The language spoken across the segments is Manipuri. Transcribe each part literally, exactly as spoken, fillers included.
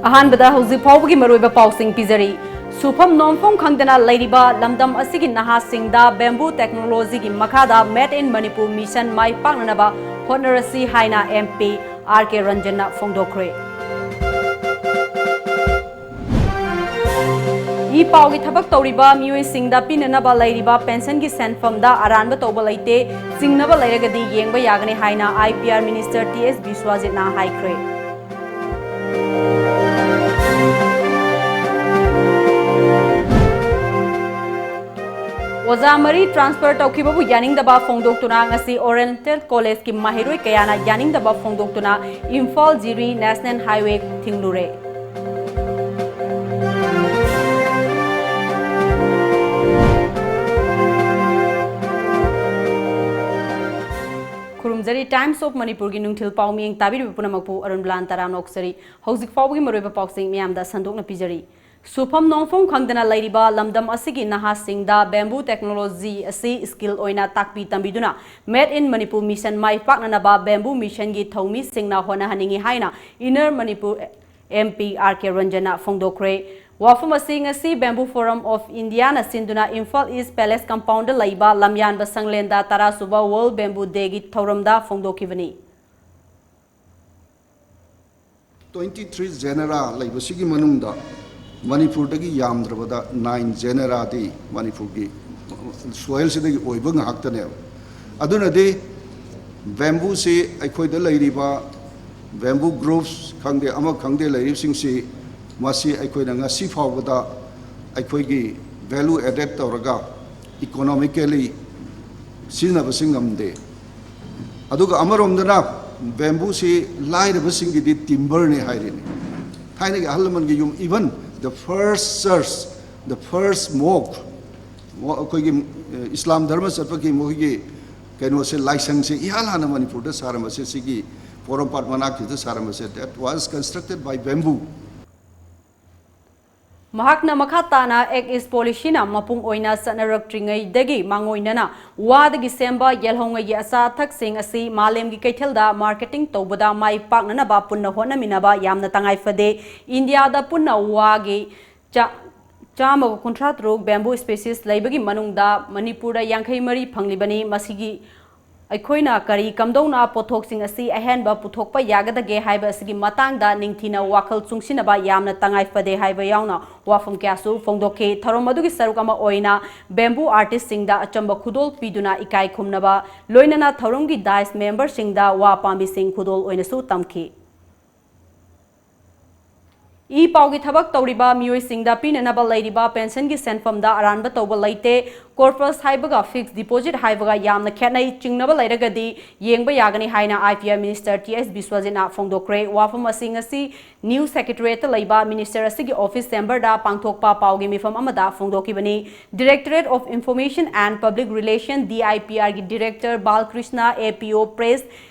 ꯑꯍꯥꯟꯕꯗ ꯍꯧꯖꯤꯛ ꯐꯥꯎꯕꯒꯤ ꯃꯔꯨꯑꯣꯏꯕ ꯄꯥꯎꯁꯤꯡ ꯄꯤꯖꯔꯤ꯫ ꯁꯨꯐꯝ ꯅꯣꯝꯐꯝ ꯈꯪꯗꯅ ꯂꯩꯔꯤꯕ ꯂꯝꯗꯝ ꯑꯁꯤꯒꯤ ꯅꯍꯥꯁꯤꯡꯗ bamboo technology ꯒꯤ ꯃꯈꯥꯗ Made in Manipur mission ꯃꯥꯏ ꯄꯥꯛꯅꯅꯕ ꯍꯣꯠꯅꯔꯁꯤ ꯍꯥꯏꯅ M P R K ꯔꯟꯖꯟꯅ ꯐꯣꯡꯗꯣꯛꯈ꯭ꯔꯦ꯫ E ꯄꯥꯎꯒꯤ ꯊꯕꯛ ꯇꯧꯔꯤꯕ ꯃꯤꯑꯣꯏꯁꯤꯡꯗ ꯄꯤꯅꯅꯕ ꯂꯩꯔꯤꯕ pension ꯒꯤ ꯁꯦꯟꯐꯝꯗ ꯑꯔꯥꯟꯕ ꯇꯧꯕ ꯂꯩꯇꯦ, ꯆꯤꯡꯅꯕ ꯂꯩꯔꯒꯗꯤ ꯌꯦꯡꯕ ꯌꯥꯒꯅꯤ ꯍꯥꯏꯅ I P R minister T S ꯕꯤꯁ꯭ꯋꯥꯖꯤꯠꯅ ꯍꯥꯏꯈ꯭ꯔꯦ꯫ ꯑꯣꯖꯥ ꯃꯔꯤ transfer ꯇꯧꯈꯤꯕꯕꯨ ꯌꯥꯅꯤꯡꯗꯕ ꯐꯣꯡꯗꯣꯛꯇꯨꯅ ꯉꯁꯤ Oriental College ꯀꯤ ꯃꯍꯩꯔꯣꯏ ꯀꯌꯥꯅ ꯌꯥꯅꯤꯡꯗꯕ ꯐꯣꯡꯗꯣꯛꯇꯨꯅ ꯏꯝꯐꯥꯜ ꯖꯤꯔꯤ National Highway ꯊꯤꯡꯂꯨꯔꯦ꯫ ꯈꯨꯔꯨꯝꯖꯔꯤ꯫ Times of ꯃꯅꯤꯄꯨꯔꯒꯤ ꯅꯨꯡꯊꯤꯜ ꯄꯥꯎ ꯃꯤꯌꯦꯡ ꯇꯥꯕꯤꯔꯤꯕ ꯄꯨꯝꯅꯃꯛꯄꯨ ꯑꯔꯨꯟꯕꯂꯥꯟ ꯇꯔꯥꯝꯅ ꯑꯣꯛꯆꯔꯤ꯫ ꯍꯧꯖꯤꯛ ꯐꯥꯎꯕꯒꯤ ꯃꯔꯨꯑꯣꯏꯕ ꯄꯥꯎꯁꯤꯡ ꯃꯤꯌꯥꯝꯗ ꯁꯟꯗꯣꯛꯅ ꯄꯤꯖꯔꯤ꯫ ꯁꯨꯐꯝ ꯅꯣꯝꯐꯝ ꯈꯪꯗꯅ ꯂꯩꯔꯤꯕ ꯂꯝꯗꯝ ꯑꯁꯤꯒꯤ ꯅꯍꯥꯁꯤꯡꯗ bamboo technology ꯑꯁꯤ skill ꯑꯣꯏꯅ ꯇꯥꯛꯄꯤ ꯇꯝꯕꯤꯗꯨꯅ Made in Manipur mission my ꯄꯥꯛꯅꯅꯕ bamboo mission ꯒꯤ ꯊꯧꯃꯤꯁꯤꯡꯅ ꯍꯣꯠꯅꯍꯟꯅꯤꯡꯏ ꯍꯥꯏꯅ Inner Manipur M P R K ꯔꯟꯖꯟꯅ ꯐꯣꯡꯗꯣꯛꯈ꯭ꯔꯦ꯫ ꯋꯥꯐꯝ ꯑꯁꯤ ꯉꯁꯤ Bamboo Forum of India ꯅ ꯁꯤꯟꯗꯨꯅ ꯏꯝꯐꯥꯜ East Palace compound ꯗ ꯂꯩꯕ ꯂꯝꯌꯥꯟꯕ ꯁꯪꯂꯦꯟꯗ ꯇꯔꯥ ꯁꯨꯕ World Bamboo Day ꯒꯤ ꯊꯧꯔꯝꯗ ꯐꯣꯡꯗꯣꯛꯈꯤꯕꯅꯤ꯫ Twenty three genera ꯂꯩꯕꯁꯤꯒꯤ ꯃꯅꯨꯡꯗ ꯃꯅꯤꯄꯨꯔꯗꯒꯤ ꯌꯥꯝꯗ꯭ꯔꯕꯗ nine genera ꯗꯤ ꯃꯅꯤꯄꯨꯔꯒꯤ soil ꯁꯤꯗꯒꯤ ꯑꯣꯏꯕ ꯉꯥꯛꯇꯅꯦꯕ꯫ ꯑꯗꯨꯅꯗꯤ bamboo ꯁꯤ ꯑꯩꯈꯣꯏꯗ ꯂꯩꯔꯤꯕ bamboo groves ꯈꯪꯗꯦ, ꯑꯃ ꯈꯪꯗꯦ, ꯂꯩꯔꯤꯕꯁꯤꯡꯁꯤ ꯃꯁꯤ ꯑꯩꯈꯣꯏꯅ ꯉꯁꯤ ꯐꯥꯎꯕꯗ ꯑꯩꯈꯣꯏꯒꯤ value added ꯇꯧꯔꯒ economically ꯁꯤꯖꯤꯟꯅꯕꯁꯤ ꯉꯝꯗꯦ꯫ ꯑꯗꯨꯒ ꯑꯃꯔꯣꯝꯗꯅ bamboo ꯁꯤ ꯂꯥꯏꯔꯕꯁꯤꯡꯒꯤꯗꯤ timber ꯅꯤ ꯍꯥꯏꯔꯤꯅꯤ꯫ ꯊꯥꯏꯅꯒꯤ ꯑꯍꯜ ꯂꯃꯟꯒꯤ ꯌꯨꯝ, even the first church, the first mosque, ꯃꯣ-, ꯑꯩꯈꯣꯏꯒꯤ, ꯑ, ꯏꯁꯂꯥꯝ ꯙꯔꯃ ꯆꯠꯄꯒꯤ ꯃꯈꯣꯏꯒꯤ ꯀꯩꯅꯣꯁꯦ, ꯂꯥꯏꯁꯪꯁꯦ ꯏꯍꯥꯟ ꯍꯥꯟꯅ ꯃꯅꯤꯄꯨꯔꯗ ꯁꯥꯔꯝꯕꯁꯦ, ꯁꯤꯒꯤ ꯄꯣꯔꯣꯝꯄꯥꯠ ꯃꯅꯥꯛꯀꯤꯗ ꯁꯥꯔꯝꯕꯁꯦ, that was constructed by bamboo꯫ ꯃꯍꯥꯛꯅ ꯃꯈꯥ ꯇꯥꯅ Act East Policyꯅ ꯃꯄꯨꯡ ꯑꯣꯏꯅ ꯆꯠꯅꯔꯛꯇ꯭ꯔꯤꯉꯩꯗꯒꯤ ꯃꯥꯡꯑꯣꯏꯅꯅ ꯋꯥꯗꯒꯤ ꯁꯦꯝꯕ ꯌꯦꯜꯍꯧꯉꯩꯒꯤ ꯑꯆꯥ ꯑꯊꯛꯁꯤꯡ ꯑꯁꯤ ꯃꯥꯂꯦꯝꯒꯤ ꯀꯩꯊꯦꯜꯗ marketing ꯇꯧꯕꯗ ꯃꯥꯏ ꯄꯥꯛꯅꯅꯕ ꯄꯨꯟꯅ ꯍꯣꯠꯅꯃꯤꯟꯅꯕ ꯌꯥꯝꯅ ꯇꯉꯥꯏ ꯐꯗꯦ꯫ ꯏꯟꯗꯤꯌꯥꯗ ꯄꯨꯟꯅ ꯋꯥꯒꯤ ꯆꯥ-, ꯆꯥꯝꯃꯒ ꯀꯨꯟꯊ꯭ꯔꯥ ꯇꯔꯨꯛ bamboo species ꯂꯩꯕꯒꯤ ꯃꯅꯨꯡꯗ ꯃꯅꯤꯄꯨꯔꯗ ꯌꯥꯡꯈꯩ ꯃꯔꯤ ꯐꯪꯂꯤꯕꯅꯤ꯫ ꯃꯁꯤꯒꯤ ꯑꯩꯈꯣꯏꯅ ꯀꯔꯤ ꯀꯝꯗꯧꯅ ꯄꯣꯠꯊꯣꯛꯁꯤꯡ ꯑꯁꯤ ꯑꯍꯦꯟꯕ ꯄꯨꯊꯣꯛꯄ ꯌꯥꯒꯗꯒꯦ ꯍꯥꯏꯕ ꯑꯁꯤꯒꯤ ꯃꯇꯥꯡꯗ ꯅꯤꯡꯊꯤꯅ ꯋꯥꯈꯜ ꯆꯨꯡꯁꯤꯟꯅꯕ ꯌꯥꯝꯅ ꯇꯉꯥꯏ ꯐꯗꯦ ꯍꯥꯏꯕ ꯌꯥꯎꯅ ꯋꯥꯐꯝ ꯀꯌꯥꯁꯨ ꯐꯣꯡꯗꯣꯛꯈꯤ꯫ ꯊꯧꯔꯝ ꯑꯗꯨꯒꯤ ꯁꯔꯨꯛ ꯑꯃ ꯑꯣꯏꯅ bamboo artistꯁꯤꯡꯗ ꯑꯆꯝꯕ ꯈꯨꯗꯣꯜ ꯄꯤꯗꯨꯅ ꯏꯀꯥꯏ ꯈꯨꯝꯅꯕ, ꯂꯣꯏꯅꯅ ꯊꯧꯔꯝꯒꯤ dais memberꯁꯤꯡꯗ ꯋꯥ ꯄꯥꯝꯕꯤꯁꯤꯡ ꯈꯨꯗꯣꯜ ꯑꯣꯏꯅꯁꯨ ꯇꯝꯈꯤ꯫ ꯏ ꯄꯥꯎꯒꯤ ꯊꯕꯛ ꯇꯧꯔꯤꯕ ꯃꯤꯑꯣꯏꯁꯤꯡꯗ ꯄꯤꯅꯅꯕ ꯂꯩꯔꯤꯕ pensionꯒꯤ ꯁꯦꯟꯐꯝꯗ ꯑꯔꯥꯟꯕ ꯇꯧꯕ ꯂꯩꯇꯦ꯫ Corpus ꯍꯥꯏꯕꯒ fixed deposit ꯍꯥꯏꯕꯒ ꯌꯥꯝꯅ ꯈꯦꯠꯅꯩ꯫ ꯆꯤꯡꯅꯕ ꯂꯩꯔꯒꯗꯤ ꯌꯦꯡꯕ ꯌꯥꯒꯅꯤ ꯍꯥꯏꯅ IPR Minister T S ꯕꯤꯁ꯭ꯋꯖꯤꯠꯅ ꯐꯣꯡꯗꯣꯛꯈ꯭ꯔꯦ꯫ ꯋꯥꯐꯝ ꯑꯁꯤꯡ ꯑꯁꯤ New Secretariatꯇ ꯂꯩꯕ minister ꯑꯁꯤꯒꯤ office chamberꯗ ꯄꯥꯡꯊꯣꯛꯄ ꯄꯥꯎꯒꯤ ꯃꯤꯐꯝ ꯑꯃꯗ ꯐꯣꯡꯗꯣꯛꯈꯤꯕꯅꯤ꯫ Directorate of Information and Public Relation, DIPRꯒꯤ director ꯕꯥꯜꯀ꯭ꯔꯤꯁꯅ, APO Press,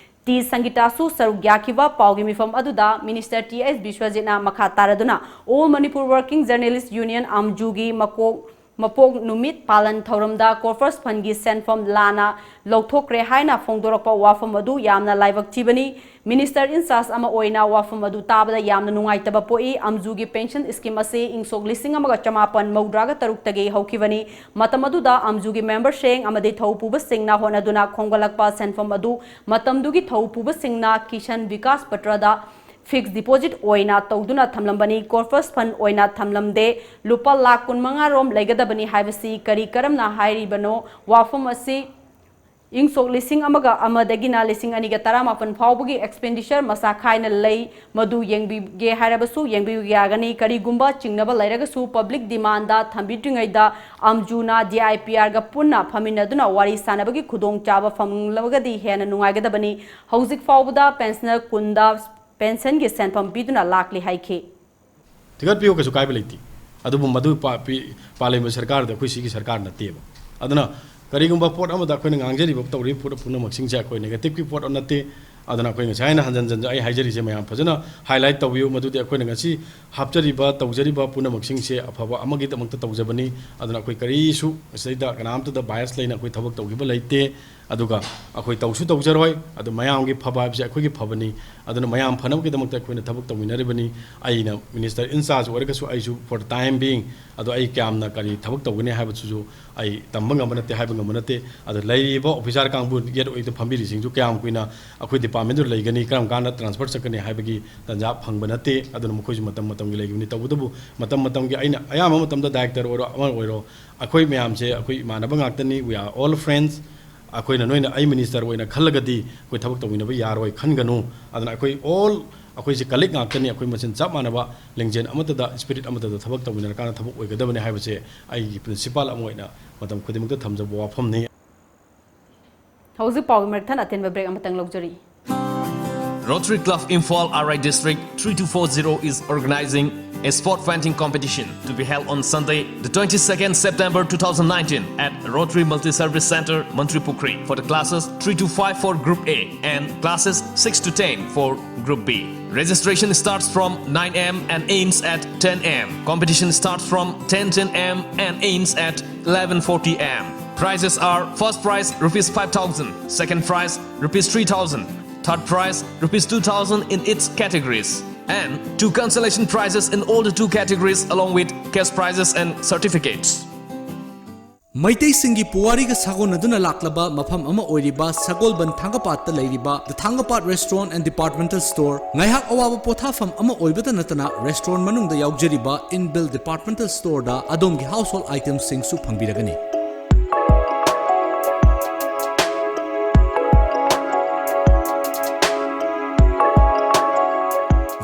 ꯇꯤ ꯁꯪꯒꯤꯇꯥꯁꯨ ꯁꯔꯨꯛ ꯌꯥꯈꯤꯕ ꯄꯥꯎꯒꯤ ꯃꯤꯐꯝ ꯑꯗꯨꯗ Minister T S ꯕꯤꯁ꯭ꯋꯖꯤꯠꯅ ꯃꯈꯥ ꯇꯥꯔꯗꯨꯅ All Manipur Working Journalist Union, ꯑꯝꯖꯨꯒꯤ ꯃꯀꯣꯛ ꯃꯄꯣꯛ ꯅꯨꯃꯤꯠ ꯄꯥꯂꯟ ꯊꯧꯔꯝꯗ Corpus Fundꯒꯤ ꯁꯦꯟꯐꯝ ꯂꯥꯟꯅ ꯂꯧꯊꯣꯛꯈ꯭ꯔꯦ ꯍꯥꯏꯅ ꯐꯣꯡꯗꯣꯔꯛꯄ ꯋꯥꯐꯝ ꯑꯗꯨ ꯌꯥꯝꯅ ꯂꯥꯏꯕꯛ ꯊꯤꯕꯅꯤ꯫ Minister in charge ꯑꯃ ꯑꯣꯏꯅ ꯋꯥꯐꯝ ꯑꯗꯨ ꯇꯥꯕꯗ ꯌꯥꯝꯅ ꯅꯨꯡꯉꯥꯏꯇꯕ ꯄꯣꯛꯏ꯫ ꯑꯝꯖꯨꯒꯤ pension scheme ꯑꯁꯤ ꯏꯪ ꯁꯣꯛ ꯂꯤꯁꯤꯡ ꯑꯃꯒ ꯆꯃꯥꯄꯟ ꯃꯧꯗ꯭ꯔꯥꯒ ꯇꯔꯨꯛꯇꯒꯤ ꯍꯧꯈꯤꯕꯅꯤ꯫ ꯃꯇꯝ ꯑꯗꯨꯗ ꯑꯝꯖꯨꯒꯤ memberꯁꯤꯡ ꯑꯃꯗꯤ ꯊꯧ ꯄꯨꯕꯁꯤꯡꯅ ꯍꯣꯠꯅꯗꯨꯅ ꯈꯣꯝꯒꯠꯂꯛꯄ ꯁꯦꯟꯐꯝ ꯑꯗꯨ ꯃꯇꯝꯗꯨꯒꯤ ꯊꯧ ꯄꯨꯕꯁꯤꯡꯅ Kisan Vikas Patraꯗ fixed deposit ꯑꯣꯏꯅ ꯇꯧꯗꯨꯅ ꯊꯝꯂꯝꯕꯅꯤ꯫ Corpus Fund ꯑꯣꯏꯅ ꯊꯝꯂꯝꯗꯦ꯫ ꯂꯨꯄꯥ ꯂꯥꯈ ꯀꯨꯟꯃꯉꯥ ꯔꯣꯝ ꯂꯩꯒꯗꯕꯅꯤ ꯍꯥꯏꯕꯁꯤ ꯀꯔꯤ ꯀꯔꯝꯅ ꯍꯥꯏꯔꯤꯕꯅꯣ? ꯋꯥꯐꯝ ꯑꯁꯤ ꯏꯪ ꯁꯣꯛ ꯂꯤꯁꯤꯡ ꯑꯃꯒ ꯑꯃꯗꯒꯤꯅ ꯂꯤꯁꯤꯡ ꯑꯅꯤꯒ ꯇꯔꯥꯃꯥꯄꯟ ꯐꯥꯎꯕꯒꯤ expenditure ꯃꯁꯥ ꯈꯥꯏꯅ ꯂꯩ꯫ ꯃꯗꯨ ꯌꯦꯡꯕꯤꯒꯦ ꯍꯥꯏꯔꯕꯁꯨ ꯌꯦꯡꯕꯤꯕ ꯌꯥꯒꯅꯤ꯫ ꯀꯔꯤꯒꯨꯝꯕ ꯆꯤꯡꯅꯕ ꯂꯩꯔꯒꯁꯨ public demandꯗ ꯊꯝꯕꯤꯗ꯭ꯔꯤꯉꯩꯗ ꯑꯝꯖꯨꯅ DIPRꯒ ꯄꯨꯟꯅ ꯐꯝꯃꯤꯟꯅꯗꯨꯅ ꯋꯥꯔꯤ ꯁꯥꯅꯕꯒꯤ ꯈꯨꯗꯣꯡꯆꯥꯕ ꯐꯪꯂꯒꯗꯤ ꯍꯦꯟꯅ ꯅꯨꯡꯉꯥꯏꯒꯗꯕꯅꯤ꯫ ꯍꯧꯖꯤꯛ ꯐꯥꯎꯕꯗ pensioner ꯀꯨꯟꯗ pensionꯒꯤ ꯁꯦꯟꯐꯝ ꯄꯤꯗꯨꯅ ꯂꯥꯛꯂꯤ ꯍꯥꯏꯈꯤ꯫ ꯊꯤꯒꯠꯄꯤꯌꯨ, ꯀꯩꯁꯨ ꯀꯥꯏꯕ ꯂꯩꯇꯦ꯫ ꯑꯗꯨꯕꯨ ꯃꯗꯨ ꯄꯥ-, ꯄꯤ-, ꯄꯥꯜꯂꯤꯕ ꯁꯔꯀꯥꯔꯗ ꯑꯩꯈꯣꯏ ꯁꯤꯒꯤ ꯁꯔꯀꯥꯔ ꯅꯠꯇꯦꯕ꯫ ꯑꯗꯨꯅ ꯀꯔꯤꯒꯨꯝꯕ ꯄꯣꯠ ꯑꯃꯗ ꯑꯩꯈꯣꯏꯅ ꯉꯥꯡꯖꯔꯤꯕ, ꯇꯧꯔꯤꯕ ꯄꯣꯠ ꯄꯨꯝꯅꯃꯛꯁꯤꯡꯁꯦ ꯑꯩꯈꯣꯏ negativeꯀꯤ ꯄꯣꯠ ꯅꯠꯇꯦ꯫ ꯑꯗꯨꯅ ꯑꯩꯈꯣꯏ ꯉꯁꯥꯏ ꯍꯥꯏꯅ ꯍꯟꯖꯟ ꯍꯟꯖꯟ ꯑꯩ ꯍꯥꯏꯖꯔꯤꯁꯦ, ꯃꯌꯥꯝ ꯐꯖꯅ highlight ꯇꯧꯕꯤꯌꯨ, ꯃꯗꯨꯗꯤ ꯑꯩꯈꯣꯏꯅ ꯉꯁꯤ ꯍꯥꯞꯆꯔꯤꯕ, ꯇꯧꯖꯔꯤꯕ ꯄꯨꯝꯅꯃꯛꯁꯤꯡꯁꯦ ꯑꯐꯕ ꯑꯃꯒꯤꯗꯃꯛꯇ ꯇꯧꯖꯕꯅꯤ꯫ ꯑꯗꯨꯅ ꯑꯩꯈꯣꯏ ꯀꯔꯤꯁꯨ ꯃꯁꯤꯗꯩꯗ ꯀꯅꯥꯝꯇꯗ bias ꯂꯩꯅ ꯑꯩꯈꯣꯏ ꯊꯕꯛ ꯇꯧꯈꯤꯕ ꯂꯩꯇꯦ꯫ ꯑꯗꯨꯒ ꯑꯩꯈꯣꯏ ꯇꯧꯁꯨ ꯇꯧꯖꯔꯣꯏ꯫ ꯑꯗꯨ ꯃꯌꯥꯝꯒꯤ ꯐꯕ ꯍꯥꯏꯕꯁꯦ ꯑꯩꯈꯣꯏꯒꯤ ꯐꯕꯅꯤ꯫ ꯑꯗꯨꯅ ꯃꯌꯥꯝ ꯐꯅꯕꯒꯤꯗꯃꯛꯇ ꯑꯩꯈꯣꯏꯅ ꯊꯕꯛ ꯇꯧꯃꯤꯟꯅꯔꯤꯕꯅꯤ꯫ ꯑꯩꯅ minister in charge ꯑꯣꯏꯔꯒꯁꯨ ꯑꯩꯁꯨ for the time being, ꯑꯗꯣ ꯑꯩ ꯀꯌꯥꯝꯅ ꯀꯔꯤ ꯊꯕꯛ ꯇꯧꯒꯅꯤ ꯍꯥꯏꯕꯁꯤꯁꯨ ꯑꯩ ꯇꯝꯕ ꯉꯝꯕ ꯅꯠꯇꯦ, ꯍꯥꯏꯕ ꯉꯝꯕ ꯅꯠꯇꯦ꯫ ꯑꯗꯣ ꯂꯩꯔꯤꯕ officer ꯀꯥꯡꯕꯨ, ꯒꯦꯠ ꯑꯣꯏꯗ ꯐꯝꯕꯤꯔꯤꯁꯤꯡꯁꯨ ꯀꯌꯥꯝ ꯀꯨꯏꯅ ꯑꯩꯈꯣꯏ departmentꯗꯨ ꯂꯩꯒꯅꯤ, ꯀꯔꯝ ꯀꯥꯟꯗ transfer ꯆꯠꯀꯅꯤ ꯍꯥꯏꯕꯒꯤ ꯇꯥꯟꯖꯥ ꯐꯪꯕ ꯅꯠꯇꯦ꯫ ꯑꯗꯨꯅ ꯃꯈꯣꯏꯁꯨ ꯃꯇꯝ ꯃꯇꯝꯒꯤ ꯂꯩꯈꯤꯕꯅꯤ꯫ ꯇꯧꯕꯇꯕꯨ ꯃꯇꯝ ꯃꯇꯝꯒꯤ, ꯑꯩꯅ ꯑꯌꯥꯝꯕ ꯃꯇꯝꯗ director ꯑꯣꯏꯔꯣ, ꯑꯃ ꯑꯣꯏꯔꯣ, ꯑꯩꯈꯣꯏ ꯃꯌꯥꯝꯁꯦ, ꯑꯩꯈꯣꯏ ꯏꯃꯥꯟꯅꯕ ꯉꯥꯛꯇꯅꯤ, we are all friends꯫ ꯑꯩꯈꯣꯏꯅ, ꯅꯣꯏꯅ ꯑꯩ minister ꯑꯣꯏꯅ ꯈꯜꯂꯒꯗꯤ ꯑꯩꯈꯣꯏ ꯊꯕꯛ ꯇꯧꯃꯤꯟꯅꯕ ꯌꯥꯔꯣꯏ ꯈꯟꯒꯅꯨ꯫ ꯑꯗꯨꯅ ꯑꯩꯈꯣꯏ all, ꯑꯩꯈꯣꯏꯁꯦ colleague ꯉꯥꯛꯇꯅꯤ, ꯑꯩꯈꯣꯏ ꯃꯁꯦꯟ ꯆꯞ ꯃꯥꯟꯅꯕ ꯂꯤꯡꯖꯦꯜ ꯑꯃꯠꯇꯗ, spirit ꯑꯃꯠꯇꯗ ꯊꯕꯛ ꯇꯧꯃꯤꯟꯅꯔꯀꯥꯟꯗ ꯊꯕꯛ ꯑꯣꯏꯒꯗꯕꯅꯤ ꯍꯥꯏꯕꯁꯦ ꯑꯩꯒꯤ principal ꯑꯃ ꯑꯣꯏꯅ ꯃꯇꯝ ꯈꯨꯗꯤꯡꯃꯛꯇ ꯊꯝꯖꯕ ꯋꯥꯐꯝꯅꯤ꯫ ꯍꯧꯖꯤꯛ ꯄꯥꯎꯒꯤ ꯃꯔꯛ ꯊꯠꯅ ꯑꯇꯦꯟꯕ break ꯑꯃꯇꯪ ꯂꯧꯖꯔꯤ꯫ Rotary Club Imphal R I District three two four zero is organizing a sport painting competition to be held on Sunday, the twenty-second September two thousand nineteen at Rotary Multi-Service Center, Mantripukhri for the classes three to five for Group A and classes six to ten for Group B. Registration starts from nine a m and ends at ten a m. Competition starts from ten ten a m and ends at eleven forty a m. Prizes are first prize rupees five thousand, second prize rupees three thousand, third prize rupees two thousand in its categories, and two consolation prizes in all the two categories along with cash prizes and certificates. ꯃꯩꯇꯩꯁꯤꯡꯒꯤ ꯄꯨꯋꯥꯔꯤꯒ ꯁꯥꯒꯣꯟꯅꯗꯨꯅ ꯂꯥꯛꯂꯕ ꯃꯐꯝ ꯑꯃ ꯑꯣꯏꯔꯤꯕ ꯁꯒꯣꯜꯕꯟ ꯊꯥꯡꯒꯄꯥꯠꯇ ꯂꯩꯔꯤꯕ The Thangapad Restaurant and Departmental Store ꯉꯥꯏꯍꯥꯛ ꯑꯋꯥꯕ ꯄꯣꯊꯥꯐꯝ ꯑꯃ ꯑꯣꯏꯕꯇ ꯅꯠꯇꯅ restaurant ꯃꯅꯨꯡꯗ ꯌꯥꯎꯖꯔꯤꯕ inbuilt departmental storeꯗ ꯑꯗꯣꯝꯒꯤ household itemꯁꯤꯡꯁꯨ ꯐꯪꯕꯤꯔꯒꯅꯤ꯫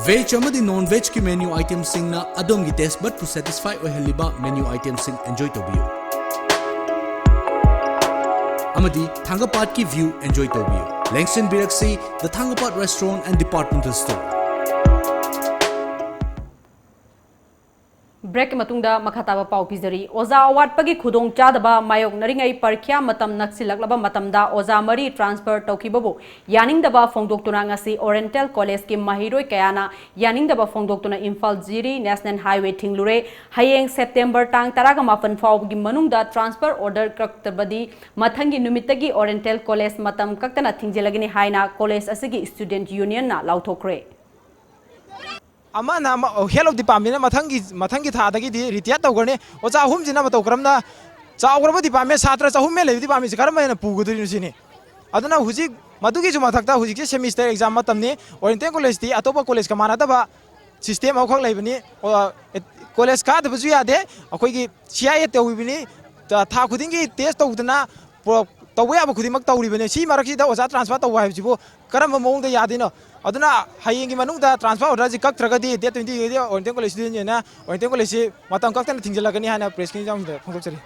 Veg ꯑꯃꯗꯤ non vegꯀꯤ menu itemꯁꯤꯡꯅ ꯑꯗꯣꯝꯒꯤ taste budꯄꯨ satisfy ꯑꯣꯏꯍꯜꯂꯤꯕ menu itemꯁꯤꯡ enjoy ꯇꯧꯕꯤꯌꯨ꯫ ꯑꯃꯗꯤ ꯊꯥꯡꯒꯄꯥꯠꯀꯤ view enjoy ꯇꯧꯕꯤꯌꯨ꯫ ꯂꯦꯡꯁꯤꯟꯕꯤꯔꯛꯁꯤ The Thangapad Restaurant and Departmental Store꯫ ꯕ꯭ꯔꯦꯛꯀꯤ ꯃꯇꯨꯡꯗ ꯃꯈꯥ ꯇꯥꯕ ꯄꯥꯎ ꯄꯤꯖꯔꯤ꯫ ꯑꯣꯖꯥ ꯑꯋꯥꯠꯄꯒꯤ ꯈꯨꯗꯣꯡꯆꯥꯗꯕ ꯃꯥꯌꯣꯛꯅꯔꯤꯉꯩ ꯄꯔꯤꯈ꯭ꯌꯥ ꯃꯇꯝ ꯅꯛꯁꯤꯜꯂꯛꯂꯕ ꯃꯇꯝꯗ ꯑꯣꯖꯥ ꯃꯔꯤ ꯇ꯭ꯔꯥꯟꯁꯐꯔ ꯇꯧꯈꯤꯕꯕꯨ ꯌꯥꯅꯤꯡꯗꯕ ꯐꯣꯡꯗꯣꯛꯇꯨꯅ ꯉꯁꯤ ꯑꯣꯔꯤꯌꯦꯟꯇꯦꯜ ꯀꯣꯂꯦꯖꯀꯤ ꯃꯍꯩꯔꯣꯏ ꯀꯌꯥꯅ ꯌꯥꯅꯤꯡꯗꯕ ꯐꯣꯡꯗꯣꯛꯇꯨꯅ ꯏꯝꯐꯥꯜ ꯖꯤꯔꯤ ꯅꯦꯁꯅꯦꯜ ꯍꯥꯏꯋꯦ ꯊꯤꯡꯂꯨꯔꯦ꯫ ꯍꯌꯦꯡ ꯁꯦꯞꯇꯦꯝꯕꯔ ꯇꯥꯡ ꯇꯔꯥꯃꯥꯄꯟ ꯐꯥꯎꯕꯒꯤ ꯃꯅꯨꯡꯗ ꯇ꯭ꯔꯥꯟꯁꯐꯔ ꯑꯣꯔꯗꯔ ꯀꯛꯇꯕꯗꯤ ꯃꯊꯪꯒꯤ ꯅꯨꯃꯤꯠꯇꯒꯤ ꯑꯣꯔꯤꯌꯦꯟꯇꯦꯜ ꯀꯣꯂꯦꯖ ꯃꯇꯝ ꯀꯛꯇꯅ ꯊꯤꯡꯖꯤꯜꯂꯒꯅꯤ ꯍꯥꯏꯅ ꯀꯣꯂꯦꯖ ꯑꯁꯤꯒꯤ ꯁ꯭ꯇꯨꯗꯦꯟꯠ ꯌꯨꯅꯤꯌꯟꯅ ꯂꯥꯎꯊꯣꯛꯈ꯭ꯔꯦ꯫ ꯑꯃꯅ ꯑꯃ, head of department ꯅ ꯃꯊꯪꯒꯤ, ꯃꯊꯪꯒꯤ ꯊꯥꯗꯒꯤꯗꯤ retire ꯇꯧꯈ꯭ꯔꯅꯤ꯫ ꯑꯣꯖꯥ ꯑꯍꯨꯝꯁꯤꯅ ꯃꯇꯧ ꯀꯔꯝꯅ, ꯆꯥꯎꯈ꯭ꯔꯕ department, ꯁꯥꯇ꯭ꯔ ꯆꯍꯨꯝ ꯍꯦꯟꯅ ꯂꯩꯕ department ꯁꯤ ꯀꯔꯝꯕ ꯍꯦꯟꯅ ꯄꯨꯒꯗꯣꯔꯤꯅꯣ ꯁꯤꯅꯤ꯫ ꯑꯗꯨꯅ ꯍꯧꯖꯤꯛ ꯃꯗꯨꯒꯤꯁꯨ ꯃꯊꯛꯇ ꯍꯧꯖꯤꯛꯁꯦ semester exam ꯃꯇꯝꯅꯤ꯫ ꯑꯣꯔꯤꯌꯦꯟꯇꯦꯜ ꯀꯣꯂꯦꯖꯇꯤ ꯑꯇꯣꯞꯄ ꯀꯣꯂꯦꯖꯀ ꯃꯥꯟꯅꯗꯕ system ꯑꯃꯈꯛ ꯂꯩꯕꯅꯤ꯫ ꯑꯣ, ꯀꯣꯂꯦꯖ ꯀꯥꯗꯕꯁꯨ ꯌꯥꯗꯦ꯫ ꯑꯩꯈꯣꯏꯒꯤ C I A ꯇꯧꯔꯤꯕꯅꯤ꯫ ꯊꯥ ꯈꯨꯗꯤꯡꯒꯤ test ꯇꯧꯗꯅ ꯄ꯭ꯔꯣ-, ꯇꯧꯕ ꯌꯥꯕ ꯈꯨꯗꯤꯡꯃꯛ ꯇꯧꯔꯤꯕꯅꯤ꯫ ꯁꯤ ꯃꯔꯛꯁꯤꯗ ꯑꯣꯖꯥ transfer ꯇꯧꯕ ꯍꯥꯏꯕꯁꯤꯕꯨ ꯀꯔꯝꯕ ꯃꯑꯣꯡꯗ ꯌꯥꯗꯣꯏꯅꯣ? ꯑꯗꯨꯅ ꯍꯌꯦꯡꯒꯤ ꯃꯅꯨꯡꯗ transfer order ꯁꯤ ꯀꯛꯇ꯭ꯔꯒꯗꯤ date twenty ꯗꯒꯤ ꯑꯣꯔꯤꯌꯦꯟꯇꯦꯜ ꯀꯣꯂꯦꯖ ꯁ꯭ꯇꯨꯗꯦꯟ ꯌꯨꯅꯤꯌꯟꯅ ꯑꯣꯔꯤꯌꯦꯟꯇꯦꯜ ꯀꯣꯂꯦꯖꯁꯤ ꯃꯇꯝ ꯀꯛꯇꯅ ꯊꯤꯡꯖꯤꯜꯂꯛꯀꯅꯤ ꯍꯥꯏꯅ press conference ꯗ ꯐꯣꯡꯗꯣꯛꯆꯔꯤ꯫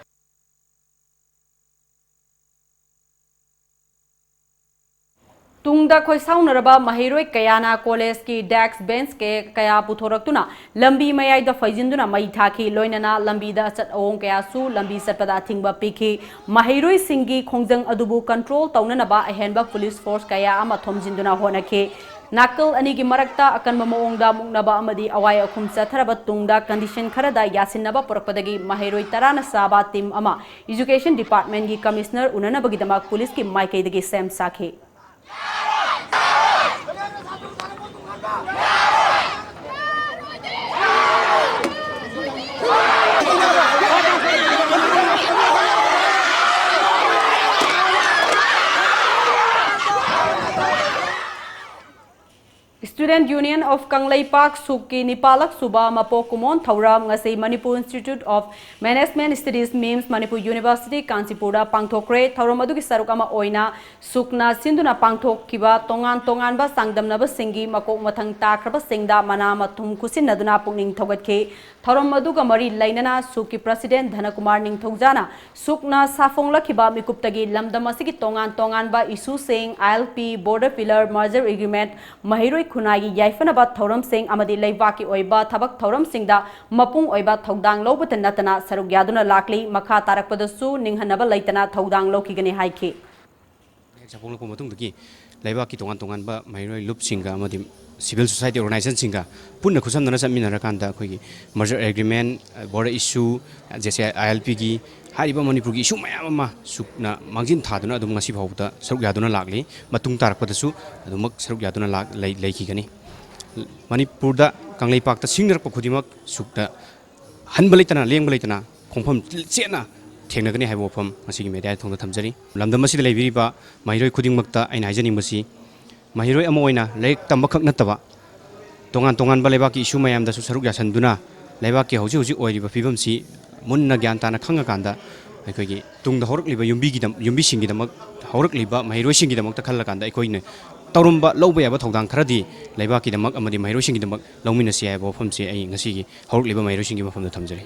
ꯇꯨꯡꯗ ꯈꯣꯏꯁꯥꯎꯅꯔꯕ ꯃꯍꯩꯔꯣꯏ ꯀꯌꯥꯅ ꯀꯣꯂꯦꯖꯀꯤ desk bench ꯀꯌꯥ ꯄꯨꯊꯣꯔꯛꯇꯨꯅ ꯂꯝꯕꯤ ꯃꯌꯥꯏꯗ ꯐꯩꯖꯤꯟꯗꯨꯅ ꯃꯩ ꯊꯥꯈꯤ꯫ ꯂꯣꯏꯅꯅ ꯂꯝꯕꯤꯗ ꯑꯆꯠ ꯑꯑꯣꯡ ꯀꯌꯥꯁꯨ ꯂꯝꯕꯤ ꯆꯠꯄꯗ ꯑꯊꯤꯡꯕ ꯄꯤꯈꯤ꯫ ꯃꯍꯩꯔꯣꯏꯁꯤꯡꯒꯤ ꯈꯣꯡꯖꯪ ꯑꯗꯨꯕꯨ control ꯇꯧꯅꯅꯕ ꯑꯍꯦꯟꯕ police force ꯀꯌꯥ ꯑꯃ ꯊꯣꯝꯖꯤꯟꯗꯨꯅ ꯍꯣꯠꯅꯈꯤ꯫ ꯅꯥꯀꯜ ꯑꯅꯤꯒꯤ ꯃꯔꯛꯇ ꯑꯀꯟꯕ ꯃꯑꯣꯡꯗ ꯃꯨꯛꯅꯕ ꯑꯃꯗꯤ ꯑꯋꯥꯏ ꯑꯈꯨꯝ ꯆꯠꯊꯔꯕ ꯇꯨꯡꯗ condition ꯈꯔꯗ ꯌꯥꯁꯤꯟꯅꯕ ꯄꯨꯔꯛꯄꯗꯒꯤ ꯃꯍꯩꯔꯣꯏ ꯇꯔꯥꯅ ꯆꯥꯕ team ꯑꯃ education department ꯀꯤ commissioner ꯎꯅꯅꯕꯒꯤꯗꯃꯛ police ꯀꯤ ꯃꯥꯏꯀꯩꯗꯒꯤ ꯁꯦꯝ ꯁꯥꯈꯤ꯫ Student Union of ꯀꯪꯂꯩꯄꯥꯛ, ꯁꯨꯛꯀꯤ ꯅꯤꯄꯥꯜꯂꯛ ꯁꯨꯕ ꯃꯄꯣꯛ ꯀꯨꯝꯑꯣꯟ ꯊꯧꯔꯝ ꯉꯁꯤ Manipur Institute of Management Studies, MIMS, Manipur university ꯀꯥꯟꯆꯤꯄꯨꯔꯗ ꯄꯥꯡꯊꯣꯛꯈ꯭ꯔꯦ꯫ ꯊꯧꯔꯝ ꯑꯗꯨꯒꯤ ꯁꯔꯨꯛ ꯑꯃ ꯑꯣꯏꯅ ꯁꯨꯛꯅ ꯁꯤꯟꯗꯨꯅ ꯄꯥꯡꯊꯣꯛꯈꯤꯕ ꯇꯣꯉꯥꯟ ꯇꯣꯉꯥꯟꯕ ꯆꯥꯡꯗꯝꯅꯕꯁꯤꯡꯒꯤ ꯃꯀꯣꯛ ꯃꯊꯪ ꯇꯥꯈ꯭ꯔꯕꯁꯤꯡꯗ ꯃꯅꯥ ꯃꯊꯨꯝ ꯈꯨꯠꯁꯤꯟꯅꯗꯨꯅ ꯄꯨꯛꯅꯤꯡ ꯊꯧꯒꯠꯈꯤ꯫ ꯊꯧꯔꯝ ꯑꯗꯨꯒ ꯃꯔꯤ ꯂꯩꯅꯅ ꯁꯨꯛꯀꯤ president ꯙꯅꯀꯨꯃꯥꯔ ꯅꯤꯡꯊꯧꯖꯥꯅ ꯁꯨꯛꯅ ꯁꯥꯐꯣꯡꯂꯛꯈꯤꯕ ꯃꯤꯀꯨꯞꯇꯒꯤ ꯂꯝꯗꯝ ꯑꯁꯤꯒꯤ ꯇꯣꯉꯥꯟ ꯇꯣꯉꯥꯟꯕ issueꯁꯤꯡ, I L P, border pillar, merger agreement, ꯃꯍꯩꯔꯣꯏ ꯈꯨꯟꯅꯥꯏꯒꯤ ꯌꯥꯏꯐꯅꯕ ꯊꯧꯔꯝꯁꯤꯡ ꯑꯃꯗꯤ ꯂꯩꯕꯥꯛꯀꯤ ꯑꯣꯏꯕ ꯊꯕꯛ ꯊꯧꯔꯝꯁꯤꯡꯗ ꯃꯄꯨꯡ ꯑꯣꯏꯕ ꯊꯧꯗꯥꯡ ꯂꯧꯕꯇ ꯅꯠꯇꯅ ꯁꯔꯨꯛ ꯌꯥꯗꯨꯅ ꯂꯥꯛꯂꯤ꯫ ꯃꯈꯥ ꯇꯥꯔꯛꯄꯗꯁꯨ ꯅꯤꯡꯍꯟꯅꯕ ꯂꯩꯇꯅ ꯊꯧꯗꯥꯡ ꯂꯧꯈꯤꯒꯅꯤ ꯍꯥꯏꯈꯤ꯫ ꯍꯦꯛ ꯆꯥꯎꯈꯠꯂꯛꯄ ꯃꯇꯨꯡꯗꯒꯤ ꯂꯩꯕꯥꯛꯀꯤ ꯇꯣꯉꯥꯟ ꯇꯣꯉꯥꯟꯕ ꯃꯍꯩꯔꯣꯏ ꯂꯨꯞꯁꯤꯡꯒ ꯑꯃꯗꯤ civil society organizationꯁꯤꯡꯒ ꯄꯨꯟꯅ ꯈꯨꯠꯁꯝꯅꯅ ꯆꯠꯃꯤꯟꯅꯔꯀꯥꯟꯗ ꯑꯩꯈꯣꯏꯒꯤ merger agreement, border issue, ꯖꯦꯁꯦ I L Pꯒꯤ ꯍꯥꯏꯔꯤꯕ ꯃꯅꯤꯄꯨꯔꯒꯤ issue ꯃꯌꯥꯝ ꯑꯃ ꯁꯨꯛꯅ ꯃꯥꯡꯖꯤꯟ ꯊꯥꯗꯨꯅ ꯑꯗꯨꯝ ꯉꯁꯤ ꯐꯥꯎꯕꯗ ꯁꯔꯨꯛ ꯌꯥꯗꯨꯅ ꯂꯥꯛꯂꯤ꯫ ꯃꯇꯨꯡ ꯇꯥꯔꯛꯄꯗꯁꯨ ꯑꯗꯨꯃꯛ ꯁꯔꯨꯛ ꯌꯥꯗꯨꯅ ꯂꯥꯛ-, ꯂꯩ-, ꯂꯩꯈꯤꯒꯅꯤ꯫ ꯃꯅꯤꯄꯨꯔꯗ ꯀꯪꯂꯩꯄꯥꯛꯇ ꯁꯤꯡꯅꯔꯛꯄ ꯈꯨꯗꯤꯡꯃꯛ ꯁꯨꯛꯅ ꯍꯟꯕ ꯂꯩꯇꯅ, ꯂꯦꯡꯕ ꯂꯩꯇꯅ ꯈꯣꯡꯐꯝ ꯆꯦꯠꯅ ꯊꯦꯡꯅꯒꯅꯤ ꯍꯥꯏꯕ ꯋꯥꯐꯝ ꯉꯁꯤꯒꯤ mediaꯒꯤ ꯊꯣꯡꯗ ꯊꯝꯖꯔꯤ꯫ ꯂꯝꯗꯝ ꯑꯁꯤꯗ ꯂꯩꯕꯤꯔꯤꯕ ꯃꯍꯩꯔꯣꯏ ꯈꯨꯗꯤꯡꯃꯛꯇ ꯑꯩꯅ ꯍꯥꯏꯖꯅꯤꯡꯕꯁꯤ, ꯃꯍꯩꯔꯣꯏ ꯑꯃ ꯑꯣꯏꯅ ꯂꯥꯏꯔꯤꯛ ꯇꯝꯕꯈꯛ ꯅꯠꯇꯕ, ꯇꯣꯉꯥꯟ ꯇꯣꯉꯥꯟꯕ ꯂꯩꯕꯥꯛꯀꯤ issue ꯃꯌꯥꯝꯗꯁꯨ ꯁꯔꯨꯛ ꯌꯥꯁꯟꯗꯨꯅ, ꯂꯩꯕꯥꯛꯀꯤ ꯍꯧꯖꯤꯛ ꯍꯧꯖꯤꯛ ꯑꯣꯏꯔꯤꯕ ꯐꯤꯕꯝꯁꯤ ꯃꯨꯟꯅ ꯒ꯭ꯌꯥꯟ ꯇꯥꯅ ꯈꯪꯉꯀꯥꯟꯗ, ꯑꯩꯈꯣꯏꯒꯤ ꯇꯨꯡꯗ ꯍꯧꯔꯛꯂꯤꯕ ꯌꯨꯝꯕꯤꯒꯤꯗꯝ-, ꯌꯨꯝꯕꯤꯁꯤꯡꯒꯤꯗꯃꯛ, ꯍꯧꯔꯛꯂꯤꯕ ꯃꯍꯩꯔꯣꯏꯁꯤꯡꯒꯤꯗꯃꯛꯇ ꯈꯜꯂꯀꯥꯟꯗ ꯑꯩꯈꯣꯏꯅ ꯇꯧꯔꯝꯕ ꯂꯧꯕ ꯌꯥꯕ ꯊꯧꯗꯥꯡ ꯈꯔꯗꯤ ꯂꯩꯕꯥꯛꯀꯤꯗꯃꯛ ꯑꯃꯗꯤ ꯃꯍꯩꯔꯣꯏꯁꯤꯡꯒꯤꯗꯃꯛ ꯂꯧꯃꯤꯟꯅꯁꯤ ꯍꯥꯏꯕ ꯋꯥꯐꯝꯁꯤ ꯑꯩ ꯉꯁꯤꯒꯤ ꯍꯧꯔꯛꯂꯤꯕ ꯃꯍꯩꯔꯣꯏꯁꯤꯡꯒꯤ ꯃꯐꯝꯗ ꯊꯝꯖꯔꯤ꯫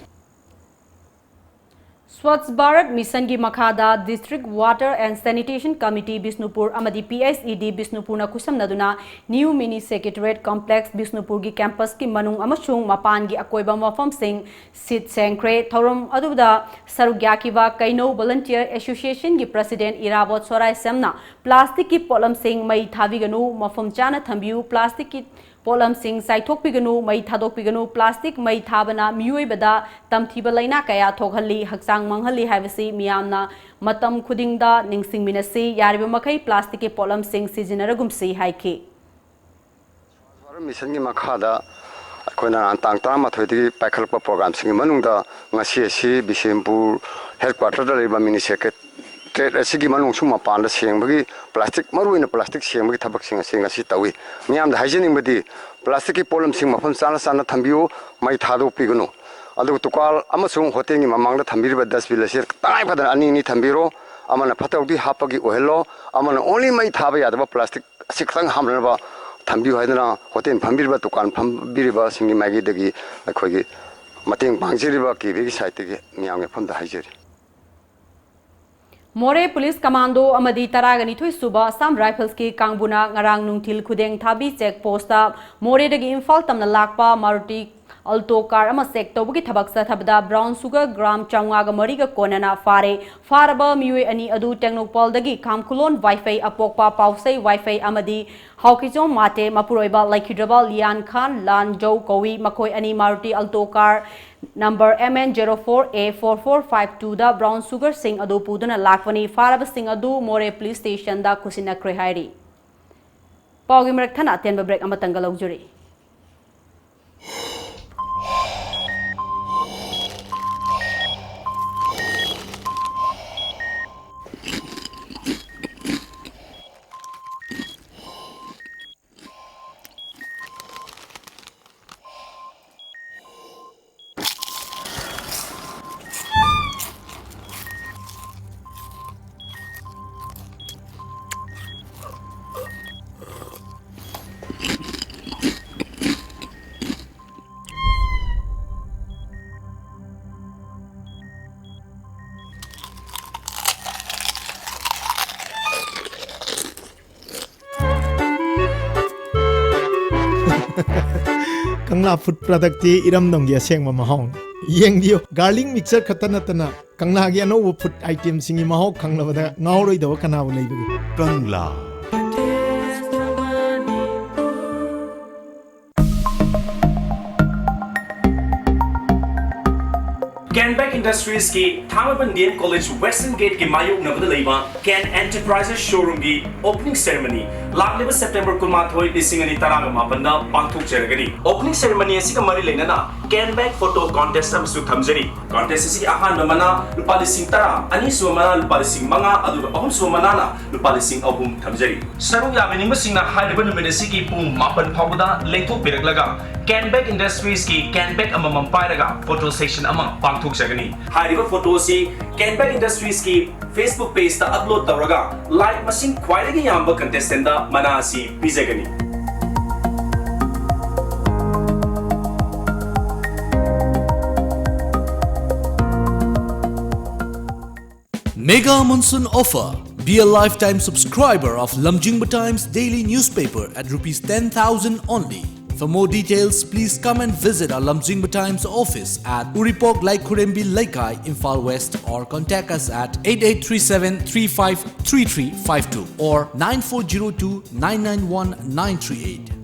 Swachh Bharat Missionꯒꯤ ꯃꯈꯥꯗ District Water and Sanitation Committee Bishnupur ꯑꯃꯗꯤ P S E D ꯕꯤꯁꯅꯨꯄꯨꯔꯅ ꯈꯨꯠꯁꯝꯅꯗꯨꯅ New Mini Secretariat Complex ꯕꯤꯁꯅꯨꯄꯨꯔꯒꯤ campusꯀꯤ ꯃꯅꯨꯡ ꯑꯃꯁꯨꯡ ꯃꯄꯥꯟꯒꯤ ꯑꯀꯣꯏꯕ ꯃꯐꯝꯁꯤꯡ ꯁꯤꯠ ꯁꯦꯡꯈ꯭ꯔꯦ꯫ ꯊꯧꯔꯝ ꯑꯗꯨꯗ ꯁꯔꯨꯛ ꯌꯥꯈꯤꯕ ꯀꯩꯅꯧ Volunteer Associationꯒꯤ president ꯏꯔꯥꯕꯣꯠ ꯁꯣꯔꯥꯏꯁꯝꯅ plasticꯀꯤ ꯄꯣꯠꯂꯝꯁꯤꯡ ꯃꯩ ꯊꯥꯕꯤꯒꯅꯨ, ꯃꯐꯝ ꯆꯥꯅ ꯊꯝꯕꯤꯌꯨ, plasticꯀꯤ ꯄꯣꯠꯂꯝꯁꯤꯡ ꯆꯥꯏꯊꯣꯛꯄꯤꯒꯅꯨ, ꯃꯩ ꯊꯥꯗꯣꯛꯄꯤꯒꯅꯨ, plastic ꯃꯩ ꯊꯥꯕꯅ ꯃꯤꯑꯣꯏꯕꯗ ꯇꯝꯊꯤꯕ ꯂꯥꯏꯅꯥ ꯀꯌꯥ ꯊꯣꯛꯍꯜꯂꯤ, ꯍꯛꯆꯥꯡ ꯃꯥꯡꯍꯜꯂꯤ ꯍꯥꯏꯕꯁꯤ ꯃꯤꯌꯥꯝꯅ ꯃꯇꯝ ꯈꯨꯗꯤꯡꯗ ꯅꯤꯡꯁꯤꯡꯃꯤꯟꯅꯁꯤ, ꯌꯥꯔꯤꯕ ꯃꯈꯩ plasticꯀꯤ ꯄꯣꯠꯂꯝꯁꯤꯡ ꯁꯤꯖꯤꯟꯅꯔꯒꯨꯝꯁꯤ ꯍꯥꯏꯈꯤ꯫ Bharat Missionꯒꯤ ꯃꯈꯥꯗ ꯑꯩꯈꯣꯏꯅ ꯇꯥꯡ ꯇꯔꯥꯃꯥꯊꯣꯏꯗꯒꯤ ꯄꯥꯏꯈꯠꯂꯛꯄ programꯁꯤꯡꯒꯤ ꯃꯅꯨꯡꯗ ꯉꯁꯤ ꯑꯁꯤ ꯕꯤꯁꯦꯝꯄꯨꯔ headquarterꯗ ꯂꯩꯕ mini secretariat ꯑꯁꯤꯒꯤ ꯃꯅꯨꯡꯁꯨ ꯃꯄꯥꯟꯗ ꯁꯦꯡꯕꯒꯤ, plastic, ꯃꯔꯨꯑꯣꯏꯅ plastic ꯁꯦꯡꯕꯒꯤ ꯊꯕꯛꯁꯤꯡ ꯑꯁꯤ ꯉꯁꯤ ꯇꯧꯏ꯫ ꯃꯤꯌꯥꯝꯗ ꯍꯥꯏꯖꯅꯤꯡꯕꯗꯤ, plasticꯀꯤ ꯄꯣꯠꯂꯝꯁꯤꯡ ꯃꯐꯝ ꯆꯥꯅ ꯆꯥꯅ ꯊꯝꯕꯤꯌꯨ, ꯃꯩ ꯊꯥꯗꯣꯛꯄꯤꯒꯅꯨ꯫ ꯑꯗꯨꯒ ꯗꯨꯀꯥꯟ ꯑꯃꯁꯨꯡ ꯍꯣꯇꯦꯜꯒꯤ ꯃꯃꯥꯡꯗ ꯊꯝꯕꯤꯔꯤꯕ dustbin ꯑꯁꯤ ꯇꯉꯥꯏ ꯐꯗꯅ ꯑꯅꯤ ꯑꯅꯤ ꯊꯝꯕꯤꯔꯣ, ꯑꯃꯅ ꯐꯠꯇ ꯍꯥꯎꯗꯤ ꯍꯥꯞꯄꯒꯤ ꯑꯣꯏꯍꯜꯂꯣ, ꯑꯃꯅ only ꯃꯩ ꯊꯥꯕ ꯌꯥꯗꯕ plastic ꯑꯁꯤ ꯈꯛꯇꯪ ꯍꯥꯞꯅꯅꯕ ꯊꯝꯕꯤꯌꯨ ꯍꯥꯏꯗꯅ ꯍꯣꯇꯦꯜ ꯐꯝꯕꯤꯔꯤꯕ, ꯗꯨꯀꯥꯟ ꯐꯝꯕꯤꯔꯤꯕꯁꯤꯡꯒꯤ ꯃꯥꯏꯀꯩꯗꯒꯤ ꯑꯩꯈꯣꯏꯒꯤ ꯃꯇꯦꯡ ꯄꯥꯡꯖꯔꯤꯕ ꯀꯦꯕꯤꯒꯤ ꯁꯥꯏꯠꯇꯒꯤ ꯃꯤꯌꯥꯝꯒꯤ ꯃꯐꯝꯗ ꯍꯥꯏꯖꯔꯤ꯫ ꯃꯣꯔꯦ ꯄꯨꯂꯤꯁ ꯀꯃꯥꯟꯗꯣ ꯑꯃꯗꯤ ꯇꯔꯥꯒ ꯅꯤꯊꯣꯏ ꯁꯨꯕ ꯑꯁꯥꯝ ꯔꯥꯏꯐꯜꯁꯀꯤ ꯀꯥꯡꯕꯨꯅ ꯉꯔꯥꯡ ꯅꯨꯡꯊꯤꯜ ꯈꯨꯗꯦꯡ ꯊꯥꯕꯤ ꯆꯦꯛ ꯄꯣꯁꯇ ꯃꯣꯔꯦꯗꯒꯤ ꯏꯝꯐꯥꯜ ꯇꯝꯅ ꯂꯥꯛꯄ ꯃꯥꯔꯨꯇꯤ ꯑꯜꯇꯣ ꯀꯥꯔ ꯑꯃ ꯆꯦꯛ ꯇꯧꯕꯒꯤ ꯊꯕꯛ ꯆꯠꯊꯕꯗ ꯕ꯭ꯔꯥꯎꯟ ꯁꯨꯒꯔ ꯒ꯭ꯔꯥꯝ ꯆꯥꯝꯃꯉꯥꯒ ꯃꯔꯤꯒ ꯀꯣꯟꯅꯅ ꯐꯥꯔꯦ꯫ ꯐꯥꯔꯕ ꯃꯤꯑꯣꯏ ꯑꯅꯤ ꯑꯗꯨ ꯇꯦꯡꯅꯧꯄꯜꯗꯒꯤ ꯈꯥꯝꯈꯨꯂꯣꯟ ꯋꯥꯏꯐꯩ, ꯑꯄꯣꯛꯄ ꯄꯥꯎꯁꯩ ꯋꯥꯏꯐꯩ ꯑꯃꯗꯤ ꯍꯥꯎꯀꯤꯆꯣꯝ ꯃꯥꯇꯦ, ꯃꯄꯨꯔꯣꯏꯕ ꯂꯩꯈꯤꯗ꯭ꯔꯕ ꯂꯤꯌꯥꯟ ꯈꯥꯟ ꯂꯥꯟꯖꯧ ꯀꯧꯏ꯫ ꯃꯈꯣꯏ ꯑꯅꯤ Maruti Alto car number M N zero four A four four five two the brown ꯁꯨꯒꯔꯁꯤꯡ ꯑꯗꯨ ꯄꯨꯗꯨꯅ ꯂꯥꯛꯄꯅꯤ꯫ ꯐꯥꯔꯕꯁꯤꯡ ꯑꯗꯨ ꯃꯣꯔꯦ ꯄꯨꯂꯤꯁ ꯁ꯭ꯇꯦꯁꯟꯗ ꯈꯨꯠꯁꯤꯟꯅꯈ꯭ꯔꯦ ꯍꯥꯏꯔꯤ꯫ ꯄꯥꯎꯒꯤ ꯃꯔꯛ ꯊꯠꯅ ꯑꯇꯦꯟꯕ ꯕ꯭ꯔꯦꯛ ꯑꯃꯇꯪꯒ ꯂꯧꯖꯔꯤ꯫ ꯀꯪꯂꯥ ꯐꯨꯗ ꯄ꯭ꯔꯗꯛꯇꯤ ꯏꯔꯝꯗꯝꯒꯤ ꯑꯁꯦꯡꯕ ꯃꯍꯥꯎꯅꯤ꯫ ꯌꯦꯡꯕꯤꯌꯨ, ꯒꯥꯔꯂꯤꯛ ꯃꯤꯛꯁꯆꯔ ꯈꯛꯇ ꯅꯠꯇꯅ ꯀꯪꯂꯥꯒꯤ ꯑꯅꯧꯕ ꯐꯨꯗ ꯑꯥꯏꯇꯦꯝꯁꯤꯡꯒꯤ ꯃꯍꯥꯎ ꯈꯪꯂꯕꯗ ꯉꯥꯎꯔꯣꯏꯗꯕ ꯀꯅꯥꯕꯨ ꯂꯩꯕꯒꯦ? ꯀꯪꯂꯥ꯫ ꯀꯦꯟꯕꯦꯛ ꯏꯟꯗꯁꯇ꯭ꯔꯤꯁꯀꯤ ꯊꯥꯡꯃꯩꯕꯟ D M College Western Gateꯀꯤ ꯃꯥꯌꯣꯛꯅꯕꯗ ꯂꯩꯕ ꯀꯦꯟ ꯑꯦꯟꯇꯔꯄ꯭ꯔꯥꯏꯖꯦꯁ ꯁꯣꯔꯨꯝꯒꯤ ꯑꯣꯄꯅꯤꯡ ꯁꯦꯔꯦꯃꯅꯤ ꯂꯥꯛꯂꯤꯕ ꯁꯦꯞꯇꯦꯝꯕꯔ ꯀꯨꯟꯃꯥꯊꯣꯏ, ꯂꯤꯁꯤꯡ ꯑꯅꯤ ꯇꯔꯥꯒ ꯃꯥꯄꯟꯗ ꯄꯥꯡꯊꯣꯛꯆꯔꯒꯅꯤ꯫ ꯑꯣꯄꯅꯤꯡ ꯁꯦꯔꯦꯃꯅꯤ ꯑꯁꯤꯒ ꯃꯔꯤ ꯂꯩꯅꯅ ꯀꯦꯟꯕꯦꯛ ꯐꯣꯇꯣ ꯀꯣꯟꯇꯦꯁ ꯑꯃꯁꯨ ꯊꯝꯖꯔꯤ꯫ ꯀꯣꯟꯇꯦꯁ ꯑꯁꯤꯒꯤ ꯑꯍꯥꯟꯕ ꯃꯅꯥ ꯂꯨꯄꯥ ꯂꯤꯁꯤꯡ ꯇꯔꯥ, ꯑꯅꯤꯁꯨꯕ ꯃꯅꯥ ꯂꯨꯄꯥ ꯂꯤꯁꯤꯡ ꯃꯉꯥ, ꯑꯗꯨꯒ ꯑꯍꯨꯝꯁꯨꯕ ꯃꯅꯥꯅ ꯂꯨꯄꯥ ꯂꯤꯁꯤꯡ ꯑꯍꯨꯝ ꯊꯝꯖꯔꯤ꯫ ꯁꯔꯨꯛ ꯌꯥꯕꯤꯅꯤꯡꯕꯁꯤꯡꯅ ꯍꯥꯏꯔꯤꯕ ꯅꯨꯃꯤꯠ ꯑꯁꯤꯒꯤ ꯄꯨꯡ ꯃꯥꯄꯟ ꯐꯥꯎꯕꯗ ꯂꯦꯡꯊꯣꯛꯄꯤꯔꯛꯂꯒ ꯀꯦꯟꯕꯦꯛ ꯏꯟꯗꯁꯇ꯭ꯔꯤꯁꯀꯤ ꯀꯦꯟꯕꯦꯛ ꯑꯃꯃꯝ ꯄꯥꯏꯔꯒ ꯐꯣꯇꯣ ꯁꯦꯁꯟ ꯑꯃ ꯄꯥꯡꯊꯣꯛꯆꯒꯅꯤ꯫ ꯍꯥꯏꯔꯤꯕ ꯐꯣꯇꯣ ꯑꯁꯤ ꯀꯦꯟꯕꯦꯛ ꯏꯟꯗꯁꯇ꯭ꯔꯤꯁꯀꯤ Facebook pageꯇ ꯑꯞꯂꯣꯗ ꯇꯧꯔꯒ ꯂꯥꯏꯛ ꯃꯁꯤꯡ ꯈ꯭ꯋꯥꯏꯗꯒꯤ ꯌꯥꯝꯕ ꯀꯟꯇꯦꯁꯇꯦꯟꯗ ꯃꯅꯥ ꯑꯁꯤ ꯄꯤꯖꯒꯅꯤ꯫ Mega Monsoon Offer. Be a lifetime subscriber of Lamjingba Times daily newspaper at rupees ten thousand only. For more details, please come and visit our Lamjingba Times office at Uripok Laikhurembi Leikai, Imphal West, or contact us at eight eight three seven three five three three five two or nine four zero two nine nine one nine three eight.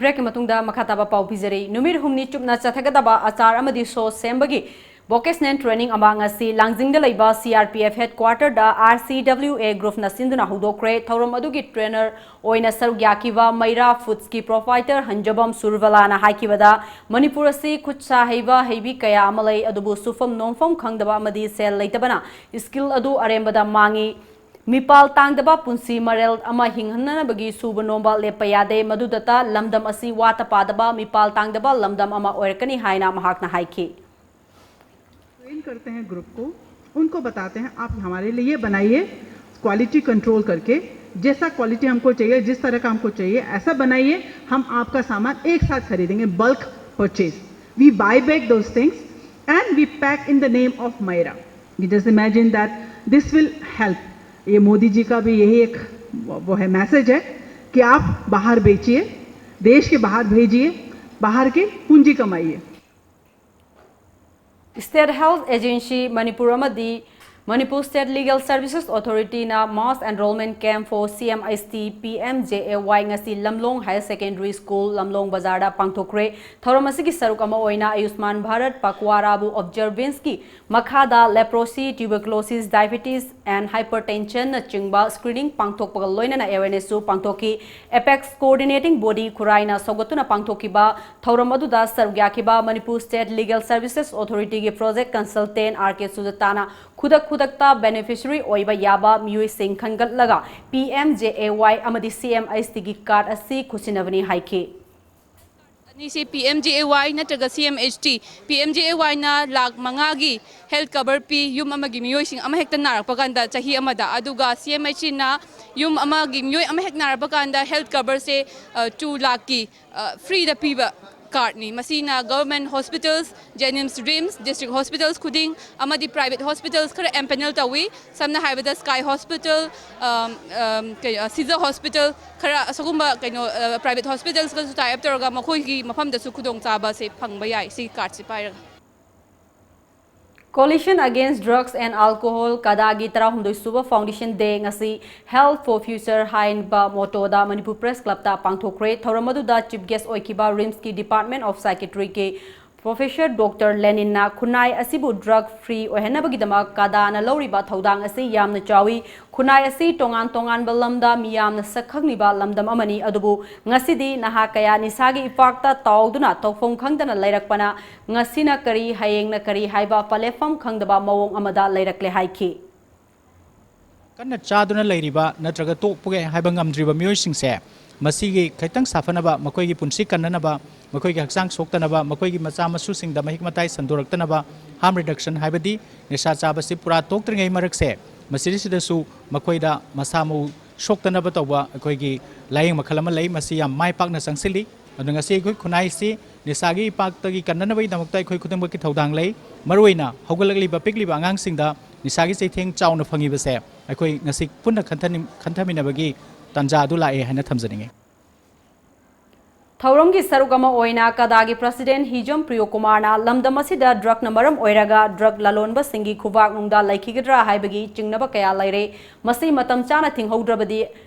ꯕ꯭ꯔꯦꯛꯀꯤ ꯃꯇꯨꯡꯗ ꯃꯈꯥ ꯇꯥꯕ ꯄꯥꯎ ꯄꯤꯖꯔꯤ꯫ ꯅꯨꯃꯤꯠ ꯍꯨꯝꯅꯤ ꯆꯨꯞꯅ ꯆꯠꯊꯒꯗꯕ ꯑꯆꯥꯔ ꯑꯃꯗꯤ ꯁꯣꯁ ꯁꯦꯝꯕꯒꯤ ꯚꯣꯀꯦꯁꯅꯦꯜ ꯇ꯭ꯔꯦꯅꯤꯡ ꯑꯃ ꯉꯁꯤ ꯂꯥꯡꯖꯤꯡꯗ ꯂꯩꯕ ꯁꯤ ꯑꯥꯔ ꯄꯤ ꯑꯦꯐ ꯍꯦꯗꯀ꯭ꯋꯥꯇꯔꯗ ꯑꯥꯔ ꯁꯤ ꯗꯕ꯭ꯂꯤꯎ ꯑꯦ ꯒ꯭ꯔꯨꯞꯅ ꯁꯤꯟꯗꯨꯅ ꯍꯧꯗꯣꯛꯈ꯭ꯔꯦ꯫ ꯊꯧꯔꯝ ꯑꯗꯨꯒꯤ ꯇ꯭ꯔꯦꯅꯔ ꯑꯣꯏꯅ ꯁꯔꯨꯛ ꯌꯥꯈꯤꯕ ꯃꯩꯔꯥ ꯐꯨꯗꯁꯀꯤ ꯄ꯭ꯔꯣꯄ꯭ꯔꯥꯏꯇꯔ ꯍꯟꯖꯕꯝ ꯁꯨꯔꯕꯂꯥꯅ ꯍꯥꯏꯈꯤꯕꯗ, ꯃꯅꯤꯄꯨꯔ ꯑꯁꯤ ꯈꯨꯠ ꯁꯥ ꯍꯩꯕ ꯍꯩꯕꯤ ꯀꯌꯥ ꯑꯃ ꯂꯩ, ꯑꯗꯨꯕꯨ ꯁꯨꯐꯝ ꯅꯣꯝꯐꯝ ꯈꯪꯗꯕ ꯑꯃꯗꯤ ꯁꯦꯜ ꯂꯩꯇꯕꯅ ꯁ꯭ꯀꯤꯜ ꯑꯗꯨ ꯑꯔꯦꯝꯕꯗ ꯃꯥꯡꯏ꯫ ꯃꯤꯄꯥꯜ ꯇꯥꯡꯗꯕ ꯄꯨꯟꯁꯤ ꯃꯔꯦꯜ ꯑꯃ ꯍꯤꯡꯍꯟꯅꯅꯕꯒꯤ ꯁꯨꯕ ꯅꯣꯝꯕ ꯂꯦꯞꯄ ꯌꯥꯗꯦ꯫ ꯃꯗꯨꯗꯇ ꯂꯝꯗꯝ ꯑꯁꯤ ꯋꯥꯠꯇ ꯄꯥꯗꯕ, ꯃꯤꯄꯥꯜ ꯇꯥꯡꯗꯕ ꯂꯝꯗꯝ ꯑꯃ ꯑꯣꯏꯔꯛꯀꯅꯤ ꯍꯥꯏꯅ ꯃꯍꯥꯛꯅ ꯍꯥꯏꯈꯤ꯫ ट्रेन करते हैं ग्रुप को, उनको बताते हैं आप हमारे लिए बनाइए, क्वालिटी कंट्रोल करके जैसा क्वालिटी हमको चाहिए, जिस तरह का हमको चाहिए, ऐसा बनाइए, हम आपका सामान एक साथ खरीदेंगे, bulk purchase. We buy back those things and we pack in the name of Myra. You just imagine that this will help. ये मोदी जी का भी यही एक वो है, मैसेज है कि आप बाहर बेचिए, देश के बाहर भेजिए, बाहर की पूंजी कमाइए. State Health Agency ꯃꯅꯤꯄꯨꯔ ꯑꯃꯗꯤ Manipur State Legal Services Authority ꯅ Mass Enrollment Camp for C M H T P M J A Y ꯉꯁꯤ ꯂꯝꯂꯣꯡ Higher Secondary School, ꯂꯝꯂꯣꯡ ꯕꯖꯥꯔꯗ ꯄꯥꯡꯊꯣꯛꯈ꯭ꯔꯦ꯫ ꯊꯧꯔꯝ ꯑꯁꯤꯒꯤ ꯁꯔꯨꯛ ꯑꯃ ꯑꯣꯏꯅ ꯑꯌꯨꯁꯃꯥꯟ ꯚꯥꯔꯠ ꯄꯈꯋꯥꯔꯥꯕꯨ ꯑꯣꯕꯖꯔꯚꯦꯟꯁꯀꯤ ꯃꯈꯥꯗ leprosy, tuberculosis, diabetes and hypertension ꯅꯆꯤꯡꯕ ꯁ꯭ꯀ꯭ꯔꯤꯅꯤꯡ ꯄꯥꯡꯊꯣꯛꯄꯒ ꯂꯣꯏꯅꯅ ꯑꯦꯋꯦꯔꯅꯦꯁꯁꯨ ꯄꯥꯡꯊꯣꯛꯈꯤ꯫ ꯑꯦꯄꯦꯛꯁ ꯀꯣꯑꯣꯔꯗꯤꯅꯦꯇꯤꯡ ꯕꯣꯗꯤ ꯈꯨꯔꯥꯏꯅ ꯁꯧꯒꯠꯇꯨꯅ ꯄꯥꯡꯊꯣꯛꯈꯤꯕ ꯊꯧꯔꯝ ꯑꯗꯨꯗ ꯁꯔꯨꯛ ꯌꯥꯈꯤꯕ ꯃꯅꯤꯄꯨꯔ ꯁ꯭ꯇꯦꯠ ꯂꯤꯒꯦꯜ ꯁꯔꯚꯤꯁꯦꯁ ꯑꯣꯊꯣꯔꯤꯇꯤꯒꯤ ꯄ꯭ꯔꯣꯖꯦꯛ ꯀꯟꯁꯜꯇꯦꯟ ꯑꯥꯔ ꯀꯦ ꯁꯨꯖꯇꯥꯅ ꯈꯨꯗꯛ ꯈꯨꯗꯛꯇ ꯕꯦꯅꯤꯐꯤꯁꯔꯤ ꯑꯣꯏꯕ ꯌꯥꯕ ꯃꯤꯑꯣꯏꯁꯤꯡ ꯈꯟꯒꯠꯂꯒ ꯄꯤ ꯑꯦꯝ ꯖꯦ ꯑꯦ ꯋꯥꯏ ꯑꯃꯗꯤ ꯁꯤ ꯑꯦꯝ ꯑꯩꯆ ꯇꯤꯒꯤ ꯀꯥꯔꯗ ꯑꯁꯤ ꯈꯨꯠꯁꯤꯟꯅꯕꯅꯤ ꯍꯥꯏꯈꯤ꯫ ꯑꯅꯤꯁꯤ ꯄꯤ ꯑꯦꯝ ꯖꯦ ꯑꯦ ꯋꯥꯏ ꯅꯠꯇ꯭ꯔꯒ C M H T, P M J A ꯋꯥꯏꯅ ꯂꯥꯛ ꯃꯉꯥꯒꯤ ꯍꯦꯜꯊ ꯀꯚꯔ ꯄꯤ ꯌꯨꯝ ꯑꯃꯒꯤ ꯃꯤꯑꯣꯏꯁꯤꯡ ꯑꯃꯍꯦꯛꯇ ꯅꯥꯔꯛꯄ ꯀꯥꯟꯗ ꯆꯍꯤ ꯑꯃꯗ, ꯑꯗꯨꯒ ꯁꯤ ꯑꯦꯝ ꯑꯩꯆ ꯇꯤꯅ ꯌꯨꯝ ꯑꯃꯒꯤ ꯃꯤꯑꯣꯏ ꯑꯃꯍꯦꯛ ꯅꯥꯔꯛꯄ ꯀꯥꯟꯗ ꯍꯦꯜꯊ ꯀꯚꯔꯁꯦ ꯇꯨ ꯂꯥꯛꯀꯤ ꯐ꯭ꯔꯤꯗ ꯄꯤꯕ꯫ ꯀꯥꯔꯠꯅꯤ꯫ ꯃꯁꯤꯅ government hospitals, JNIMS, RIMS, district hospitals ꯈꯨꯗꯤꯡ ꯑꯃꯗꯤ private hospitals ꯈꯔ empanel ꯇꯧꯏ꯫ ꯁꯝꯅ ꯍꯥꯏꯔꯕꯗ Sky Hospital, ꯑꯝ, ꯑꯝ, ꯀꯩ, ꯑ, Caesar Hospital, ꯈꯔ ꯑꯁꯤꯒꯨꯝꯕ ꯀꯩꯅꯣ, ꯑ, private hospitals ꯀꯁꯨ tie up ꯇꯧꯔꯒ ꯃꯈꯣꯏꯒꯤ ꯃꯐꯝꯗꯁꯨ ꯈꯨꯗꯣꯡꯆꯥꯕꯁꯦ ꯐꯪꯕ ꯌꯥꯏ ꯁꯤꯒꯤ ꯀꯥꯔꯠꯁꯦ ꯄꯥꯏꯔꯒ꯫ Coalition Against Drugs and Alcohol, ꯀꯗꯥꯒꯤ ꯇꯔꯥꯍꯨꯝꯗꯣꯏ ꯁꯨꯕ Foundation Day ꯉꯁꯤ Health for Future ꯍꯥꯏꯕ ꯃꯣꯇꯣꯗ ꯃꯅꯤꯄꯨꯔ Press Clubꯇ ꯄꯥꯡꯊꯣꯛꯈ꯭ꯔꯦ꯫ ꯊꯧꯔꯝ ꯑꯗꯨꯗ Chief Guest ꯑꯣꯏꯈꯤꯕ RIMSꯀꯤ Department of Psychiatryꯒꯤ Professor Doctor ꯂꯦꯅꯤꯟꯅ ꯈꯨꯟꯅꯥꯏ ꯑꯁꯤꯕꯨ drug free ꯑꯣꯏꯍꯟꯅꯕꯒꯤꯗꯃꯛ ꯀꯗꯥꯅ ꯂꯧꯔꯤꯕ ꯊꯧꯗꯥꯡ ꯑꯁꯤ ꯌꯥꯝꯅ ꯆꯥꯎꯏ꯫ ꯈꯨꯟꯅꯥꯏ ꯑꯁꯤ ꯇꯣꯉꯥꯟ ꯇꯣꯉꯥꯟꯕ ꯂꯝꯗ ꯃꯤꯌꯥꯝꯅ ꯁꯛꯈꯪꯂꯤꯕ ꯂꯝꯗꯝ ꯑꯃꯅꯤ, ꯑꯗꯨꯕꯨ ꯉꯁꯤꯗꯤ ꯅꯍꯥ ꯀꯌꯥ ꯅꯤꯁꯥꯒꯤ ꯏꯄꯥꯛꯇ ꯇꯥꯎꯗꯨꯅ ꯇꯧꯐꯝ ꯈꯪꯗꯅ ꯂꯩꯔꯛꯄꯅ ꯉꯁꯤꯅ ꯀꯔꯤ, ꯍꯌꯦꯡꯅ ꯀꯔꯤ ꯍꯥꯏꯕ ꯄꯂꯦꯐꯝ ꯈꯪꯗꯕ ꯃꯑꯣꯡ ꯑꯃꯗ ꯂꯩꯔꯛꯂꯦ ꯍꯥꯏꯈꯤ꯫ ꯀꯟꯅ ꯆꯥꯗꯨꯅ ꯂꯩꯔꯤꯕ ꯅꯠꯇ꯭ꯔꯒ ꯇꯣꯛꯄꯒꯦ ꯍꯥꯏꯕ ꯉꯝꯗ꯭ꯔꯤꯕ ꯃꯤꯑꯣꯏꯁꯤꯡꯁꯦ ꯃꯁꯤꯒꯤ ꯈꯤꯇꯪ ꯁꯥꯐꯅꯕ, ꯃꯈꯣꯏꯒꯤ ꯄꯨꯟꯁꯤ ꯀꯟꯅꯅꯕ, ꯃꯈꯣꯏꯒꯤ ꯍꯛꯆꯥꯡ ꯁꯣꯛꯇꯅꯕ, ꯃꯈꯣꯏꯒꯤ ꯃꯆꯥ ꯃꯁꯨꯁꯤꯡꯗ ꯃꯍꯤꯛ ꯃꯇꯥꯏ ꯁꯟꯗꯣꯔꯛꯇꯅꯕ, harm reduction ꯍꯥꯏꯕꯗꯤ ꯅꯤꯁꯥ ꯆꯥꯕꯁꯤ ꯄꯨꯔꯥ ꯇꯣꯛꯇ꯭ꯔꯤꯉꯩ ꯃꯔꯛꯁꯦ ꯃꯁꯤꯗꯩꯁꯤꯗꯁꯨ ꯃꯈꯣꯏꯗ ꯃꯁꯥ ꯃꯎ ꯁꯣꯛꯇꯅꯕ ꯇꯧꯕ ꯑꯩꯈꯣꯏꯒꯤ ꯂꯥꯏꯌꯦꯡ ꯃꯈꯜ ꯑꯃ ꯂꯩ꯫ ꯃꯁꯤ ꯌꯥꯝ ꯃꯥꯏ ꯄꯥꯛꯅ ꯆꯪꯁꯤꯜꯂꯤ꯫ ꯑꯗꯨꯅ ꯉꯁꯤ ꯑꯩꯈꯣꯏ ꯈꯨꯟꯅꯥꯏꯁꯤ ꯅꯤꯁꯥꯒꯤ ꯏꯄꯥꯛꯇꯒꯤ ꯀꯟꯅꯅꯕꯒꯤꯗꯃꯛꯇ ꯑꯩꯈꯣꯏ ꯈꯨꯗꯤꯡꯃꯛꯀꯤ ꯊꯧꯗꯥꯡ ꯂꯩ꯫ ꯃꯔꯨꯑꯣꯏꯅ ꯍꯧꯒꯠꯂꯛꯂꯤꯕ ꯄꯤꯛꯂꯤꯕ ꯑꯉꯥꯡꯁꯤꯡꯗ ꯅꯤꯁꯥꯒꯤ ꯆꯩꯊꯦꯡ ꯆꯥꯎꯅ ꯐꯪꯉꯤꯕꯁꯦ ꯑꯩꯈꯣꯏ ꯉꯁꯤ ꯄꯨꯟꯅ ꯈꯟꯊꯅꯤꯡ-, ꯈꯟꯊꯃꯤꯟꯅꯕꯒꯤ ꯇꯥꯟꯖꯥ ꯑꯗꯨ ꯂꯥꯛꯑꯦ ꯍꯥꯏꯅ ꯊꯝꯖꯅꯤꯡꯉꯤ꯫ ꯊꯧꯔꯝꯒꯤ ꯁꯔꯨꯛ ꯑꯃ ꯑꯣꯏꯅ ꯀꯗꯥꯒꯤ President ꯍꯤꯖꯝ ꯄ꯭ꯔꯤꯌꯣ ꯀꯨꯃꯥꯔꯅ ꯂꯝꯗꯝ ꯑꯁꯤꯗ drugꯅ ꯃꯔꯝ ꯑꯣꯏꯔꯒ drug ꯂꯂꯣꯟꯕꯁꯤꯡꯒꯤ ꯈꯨꯕꯥꯛꯅꯨꯡꯗ ꯂꯩꯈꯤꯒꯗ꯭ꯔꯥ ꯍꯥꯏꯕꯒꯤ ꯆꯤꯡꯅꯕ ꯀꯌꯥ ꯂꯩꯔꯦ꯫ ꯃꯁꯤ ꯃꯇꯝ ꯆꯥꯅ ꯊꯤꯡꯍꯧꯗ꯭ꯔꯕꯗꯤ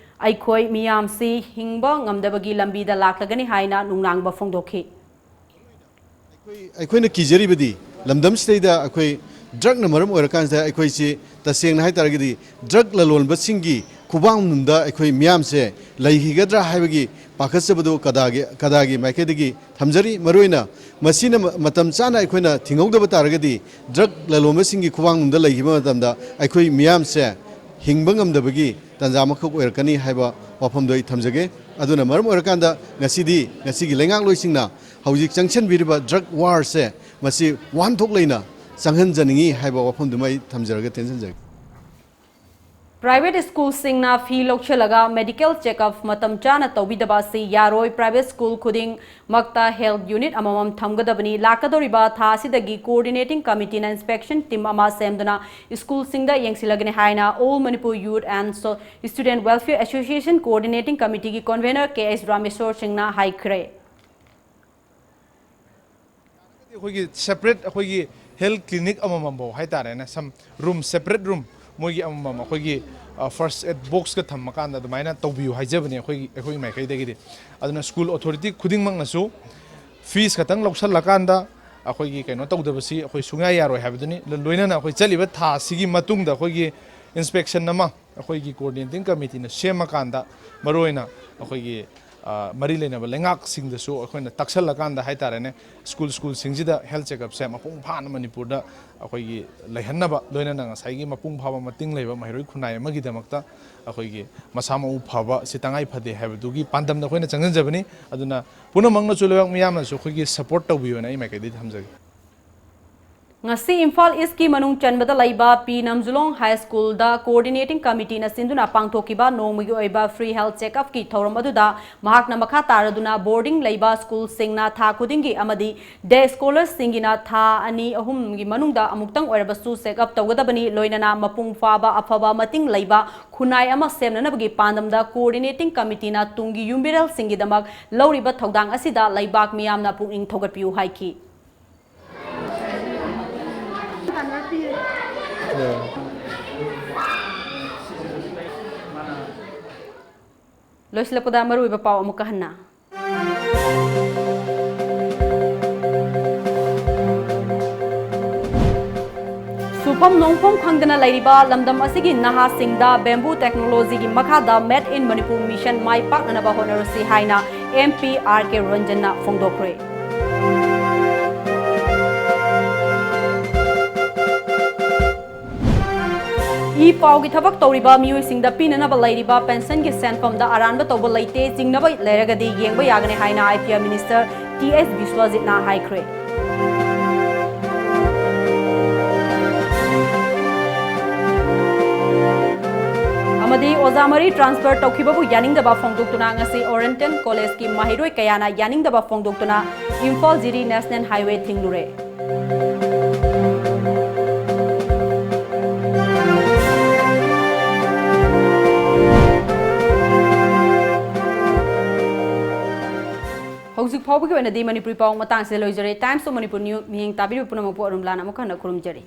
ꯑꯩꯈꯣꯏ ꯃꯤꯌꯥꯝꯁꯤ ꯍꯤꯡꯕ ꯉꯝꯗꯕꯒꯤ ꯂꯝꯕꯤꯗ ꯂꯥꯛꯂꯒꯅꯤ ꯍꯥꯏꯅ ꯅꯨꯡꯅꯥꯡꯕ ꯐꯣꯡꯗꯣꯛꯈꯤ꯫ ꯑꯩꯈꯣꯏ, ꯑꯩꯈꯣꯏꯅ ꯀꯤꯖꯔꯤꯕꯗꯤ ꯂꯝꯗꯝꯁꯤꯗꯩꯗ ꯑꯩꯈꯣꯏ drugꯅ ꯃꯔꯝ ꯑꯣꯏꯔꯀꯥꯟꯁꯤꯗ ꯑꯩꯈꯣꯏꯁꯤ ꯇꯁꯦꯡꯅ ꯍꯥꯏ ꯇꯥꯔꯒꯗꯤ drug ꯂꯂꯣꯟꯕꯁꯤꯡꯒꯤ ꯈꯨꯕꯥꯛꯅꯨꯡꯗ ꯑꯩꯈꯣꯏ ꯃꯤꯌꯥꯝꯁꯦ ꯂꯩꯈꯤꯒꯗ꯭ꯔꯥ ꯍꯥꯏꯕꯒꯤ ꯄꯥꯈꯠꯆꯕꯗꯨ ꯀꯗꯥꯒꯤ, ꯀꯗꯥꯒꯤ ꯃꯥꯏꯀꯩꯗꯒꯤ ꯊꯝꯖꯔꯤ꯫ ꯃꯔꯨꯑꯣꯏꯅ ꯃꯁꯤꯅ ꯃ-, ꯃꯇꯝ ꯆꯥꯅ ꯑꯩꯈꯣꯏꯅ ꯊꯤꯡꯍꯧꯗꯕ ꯇꯥꯔꯒꯗꯤ drug ꯂꯂꯣꯟꯕꯁꯤꯡꯒꯤ ꯈꯨꯕꯥꯛꯅꯨꯡꯗ ꯂꯩꯈꯤꯕ ꯃꯇꯝꯗ ꯑꯩꯈꯣꯏ ꯃꯤꯌꯥꯝꯁꯦ ꯍꯤꯡꯕ ꯉꯝꯗꯕꯒꯤ ꯇꯥꯟꯖꯥ ꯑꯃꯈꯛ ꯑꯣꯏꯔꯛꯀꯅꯤ ꯍꯥꯏꯕ ꯋꯥꯐꯝꯗꯣ ꯑꯩ ꯊꯝꯖꯒꯦ꯫ ꯑꯗꯨꯅ ꯃꯔꯝ ꯑꯣꯏꯔꯀꯥꯟꯗ ꯉꯁꯤꯗꯤ, ꯉꯁꯤꯒꯤ ꯂꯩꯉꯥꯛꯂꯣꯏꯁꯤꯡꯅ ꯍꯧꯖꯤꯛ ꯆꯪꯁꯤꯟꯕꯤꯔꯤꯕ drug warꯁꯦ ꯃꯁꯤ ꯋꯥꯍꯟꯊꯣꯛ ꯂꯩꯅ ꯆꯪꯍꯟꯖꯅꯤꯡꯏ ꯍꯥꯏꯕ ꯋꯥꯐꯝꯗꯨꯃ ꯑꯩ ꯊꯝꯖꯔꯒ ꯇꯦꯟꯁꯤꯟꯖꯒꯦ꯫ Private schoolꯁꯤꯡꯅ ꯐꯤ ꯂꯧꯁꯤꯜꯂꯒ medical checkup ꯃꯇꯝ ꯆꯥꯅ ꯇꯧꯕꯤꯗꯕ ꯑꯁꯤ ꯌꯥꯔꯣꯏ꯫ Private school ꯈꯨꯗꯤꯡꯃꯛꯇ health unit ꯑꯃꯃꯝ ꯊꯝꯒꯗꯕꯅꯤ꯫ ꯂꯥꯛꯀꯗꯧꯔꯤꯕ ꯊꯥ ꯑꯁꯤꯗꯒꯤ coordinating committeeꯅ inspection team ꯑꯃ ꯁꯦꯝꯗꯨꯅ schoolꯁꯤꯡꯗ ꯌꯦꯡꯁꯤꯜꯂꯒꯅꯤ ꯍꯥꯏꯅ All Manipur Youth and So-, Student Welfare Association Coordinating Committeeꯒꯤ convener K S Rameshwor ꯁꯤꯡꯅ ꯍꯥꯏꯈ꯭ꯔꯦ꯫ ꯑꯩꯈꯣꯏꯒꯤ separate ꯑꯩꯈꯣꯏꯒꯤ health clinic ꯑꯃꯃꯝꯐꯥꯎ ꯍꯥꯏꯇꯥꯔꯦꯅꯦ, some room, separate room, ꯃꯣꯏꯒꯤ ꯑꯃꯃꯝ ꯑꯩꯈꯣꯏꯒꯤ first aid boxꯀ ꯊꯝꯃꯀꯥꯟꯗ ꯑꯗꯨꯃꯥꯏꯅ ꯇꯧꯕꯤꯌꯨ ꯍꯥꯏꯖꯕꯅꯤ ꯑꯩꯈꯣꯏꯒꯤ, ꯑꯩꯈꯣꯏ ꯃꯥꯏꯀꯩꯗꯒꯤꯗꯤ꯫ ꯑꯗꯨꯅ school authority ꯈꯨꯗꯤꯡꯃꯛꯅꯁꯨ fees ꯈꯛꯇꯪ ꯂꯧꯁꯜꯂꯀꯥꯟꯗ ꯑꯩꯈꯣꯏꯒꯤ ꯀꯩꯅꯣ ꯇꯧꯗꯕꯁꯤ ꯑꯩꯈꯣꯏ ꯁꯨꯡꯌꯥ ꯌꯥꯔꯣꯏ ꯍꯥꯏꯕꯗꯨꯅꯤ꯫ ꯂꯣꯏꯅꯅ ꯑꯩꯈꯣꯏ ꯆꯠꯂꯤꯕ ꯊꯥ ꯑꯁꯤꯒꯤ ꯃꯇꯨꯡꯗ ꯑꯩꯈꯣꯏꯒꯤ inspection ꯑꯃ ꯑꯩꯈꯣꯏꯒꯤ coordinating committeeꯅ ꯁꯦꯝꯃꯀꯥꯟꯗ, ꯃꯔꯨꯑꯣꯏꯅ ꯑꯩꯈꯣꯏꯒꯤ ꯃꯔꯤ ꯂꯩꯅꯕ ꯂꯩꯉꯥꯛꯁꯤꯡꯗꯁꯨ ꯑꯩꯈꯣꯏꯅ ꯇꯛꯁꯜꯂꯀꯥꯟꯗ ꯍꯥꯏꯇꯥꯔꯦꯅꯦ, school schoolꯁꯤꯡꯁꯤꯗ health checkupꯁꯦ ꯃꯄꯨꯡ ꯐꯥꯅ ꯃꯅꯤꯄꯨꯔꯗ ꯑꯩꯈꯣꯏꯒꯤ ꯂꯩꯍꯟꯅꯕ, ꯂꯣꯏꯅꯅ ꯉꯁꯥꯏꯒꯤ ꯃꯄꯨꯡ ꯐꯥꯕ ꯃꯇꯤꯡ ꯂꯩꯕ ꯃꯍꯩꯔꯣꯏ ꯈꯨꯟꯅꯥꯏ ꯑꯃꯒꯤꯗꯃꯛꯇ ꯑꯩꯈꯣꯏꯒꯤ ꯃꯁꯥ ꯃꯎ ꯐꯕ ꯁꯤ ꯇꯉꯥꯏ ꯐꯗꯦ ꯍꯥꯏꯕꯗꯨꯒꯤ ꯄꯥꯟꯗꯝꯗ ꯑꯩꯈꯣꯏꯅ ꯆꯪꯁꯤꯟꯖꯕꯅꯤ꯫ ꯑꯗꯨꯅ ꯄꯨꯝꯅꯃꯛꯅꯁꯨ, ꯂꯩꯕꯥꯛ ꯃꯤꯌꯥꯝꯅꯁꯨ ꯑꯩꯈꯣꯏꯒꯤ support ꯇꯧꯕꯤꯌꯣꯅ ꯑꯩ ꯃꯥꯏꯀꯩꯗꯒꯤ ꯊꯝꯖꯒꯦ꯫ ꯉꯁꯤ ꯏꯝꯐꯥꯜ ꯏꯁꯀꯤ ꯃꯅꯨꯡ ꯆꯟꯕꯗ ꯂꯩꯕ ꯄꯤ ꯅꯝꯖꯨꯂꯣꯡ ꯍꯥꯏ ꯁ꯭ꯀꯨꯜꯗ coordinating committeeꯅ ꯁꯤꯟꯗꯨꯅ ꯄꯥꯡꯊꯣꯛꯈꯤꯕ ꯅꯣꯡꯃꯒꯤ ꯑꯣꯏꯕ free health checkupꯀꯤ ꯊꯧꯔꯝ ꯑꯗꯨꯗ ꯃꯍꯥꯛꯅ ꯃꯈꯥ ꯇꯥꯔꯗꯨꯅ boarding ꯂꯩꯕ schoolꯁꯤꯡꯅ ꯊꯥ ꯈꯨꯗꯤꯡꯒꯤ ꯑꯃꯗꯤ day scholarꯁꯤꯡꯒꯤꯅ ꯊꯥ ꯑꯅꯤ ꯑꯍꯨꯝꯒꯤ ꯃꯅꯨꯡꯗ ꯑꯃꯨꯛꯇꯪ ꯑꯣꯏꯔꯕꯁꯨ checkup ꯇꯧꯒꯗꯕꯅꯤ꯫ ꯂꯣꯏꯅꯅ ꯃꯄꯨꯡ ꯐꯥꯕ ꯑꯐꯕ ꯃꯇꯤꯡ ꯂꯩꯕ ꯈꯨꯟꯅꯥꯏ ꯑꯃ ꯁꯦꯝꯅꯅꯕꯒꯤ ꯄꯥꯟꯗꯝꯗ coordinating committeeꯅ ꯇꯨꯡꯒꯤ ꯌꯨꯝꯕꯤꯔꯦꯜꯁꯤꯡꯒꯤꯗꯃꯛ ꯂꯧꯔꯤꯕ ꯊꯧꯗꯥꯡ ꯑꯁꯤꯗ ꯂꯩꯕꯥꯛ ꯃꯤꯌꯥꯝꯅ ꯄꯨꯛꯅꯤꯡ ꯊꯧꯒꯠꯄꯤꯌꯨ ꯍꯥꯏꯈꯤ꯫ ꯂꯣꯏꯁꯤꯜꯂꯛꯄꯗ ꯃꯔꯨꯑꯣꯏꯕ ꯄꯥꯎ ꯑꯃꯨꯛꯀ ꯍꯟꯅ꯫ ꯁꯨꯐꯝ ꯅꯣꯡꯐꯝ ꯈꯪꯗꯅ ꯂꯩꯔꯤꯕ ꯂꯝꯗꯝ ꯑꯁꯤꯒꯤ ꯅꯍꯥꯁꯤꯡꯗ bamboo technologyꯒꯤ ꯃꯈꯥꯗ Made in Manipur Mission ꯃꯥꯏ ꯄꯥꯛꯅꯅꯕ ꯍꯣꯠꯅꯔꯁꯤ ꯍꯥꯏꯅ M P R K ꯔꯟꯖꯟꯅ ꯐꯣꯡꯗꯣꯛꯈ꯭ꯔꯦ꯫ E ꯄꯥꯎꯒꯤ ꯊꯕꯛ ꯇꯧꯔꯤꯕ ꯃꯤꯑꯣꯏꯁꯤꯡꯗ ꯄꯤꯅꯅꯕ ꯂꯩꯔꯤꯕ pensionꯒꯤ ꯁꯦꯟꯐꯝꯗ ꯑꯔꯥꯟꯕ ꯇꯧꯕ ꯂꯩꯇꯦ, ꯆꯤꯡꯅꯕ ꯂꯩꯔꯒꯗꯤ ꯌꯦꯡꯕ ꯌꯥꯒꯅꯤ ꯍꯥꯏꯅ I P R minister T S ꯕꯤꯁ꯭ꯋꯖꯤꯠꯅ ꯍꯥꯏꯈ꯭ꯔꯦ꯫ ꯗꯤ ꯑꯣꯖꯥ ꯃꯔꯤ transfer ꯇꯧꯈꯤꯕꯕꯨ ꯌꯥꯅꯤꯡꯗꯕ ꯐꯣꯡꯗꯣꯛꯇꯨꯅ ꯉꯁꯤ Oriental College ꯀꯤ ꯃꯍꯩꯔꯣꯏ ꯀꯌꯥꯅ ꯌꯥꯅꯤꯡꯗꯕ ꯐꯣꯡꯗꯣꯛꯇꯨꯅ ꯏꯝꯐꯥꯜ ꯖꯤꯔꯤ National Highway ꯊꯤꯡꯂꯨꯔꯦ꯫ ꯍꯧꯖꯤꯛ ꯐꯥꯎꯕꯒꯤ ꯑꯣꯏꯅꯗꯤ ꯃꯅꯤꯄꯨꯔꯤ ꯄꯥꯎ ꯃꯇꯥꯡꯁꯤꯗ ꯂꯣꯏꯖꯔꯦ꯫ Times of Manipur News ꯃꯤꯠꯌꯦꯡ ꯇꯥꯕꯤꯔꯤꯕ ꯄꯨꯝꯅꯃꯛꯄꯨ ꯑꯔꯨꯝꯂꯥꯅ ꯑꯃꯨꯛ ꯍꯟꯅ ꯈꯨꯔꯨꯝꯖꯔꯤ꯫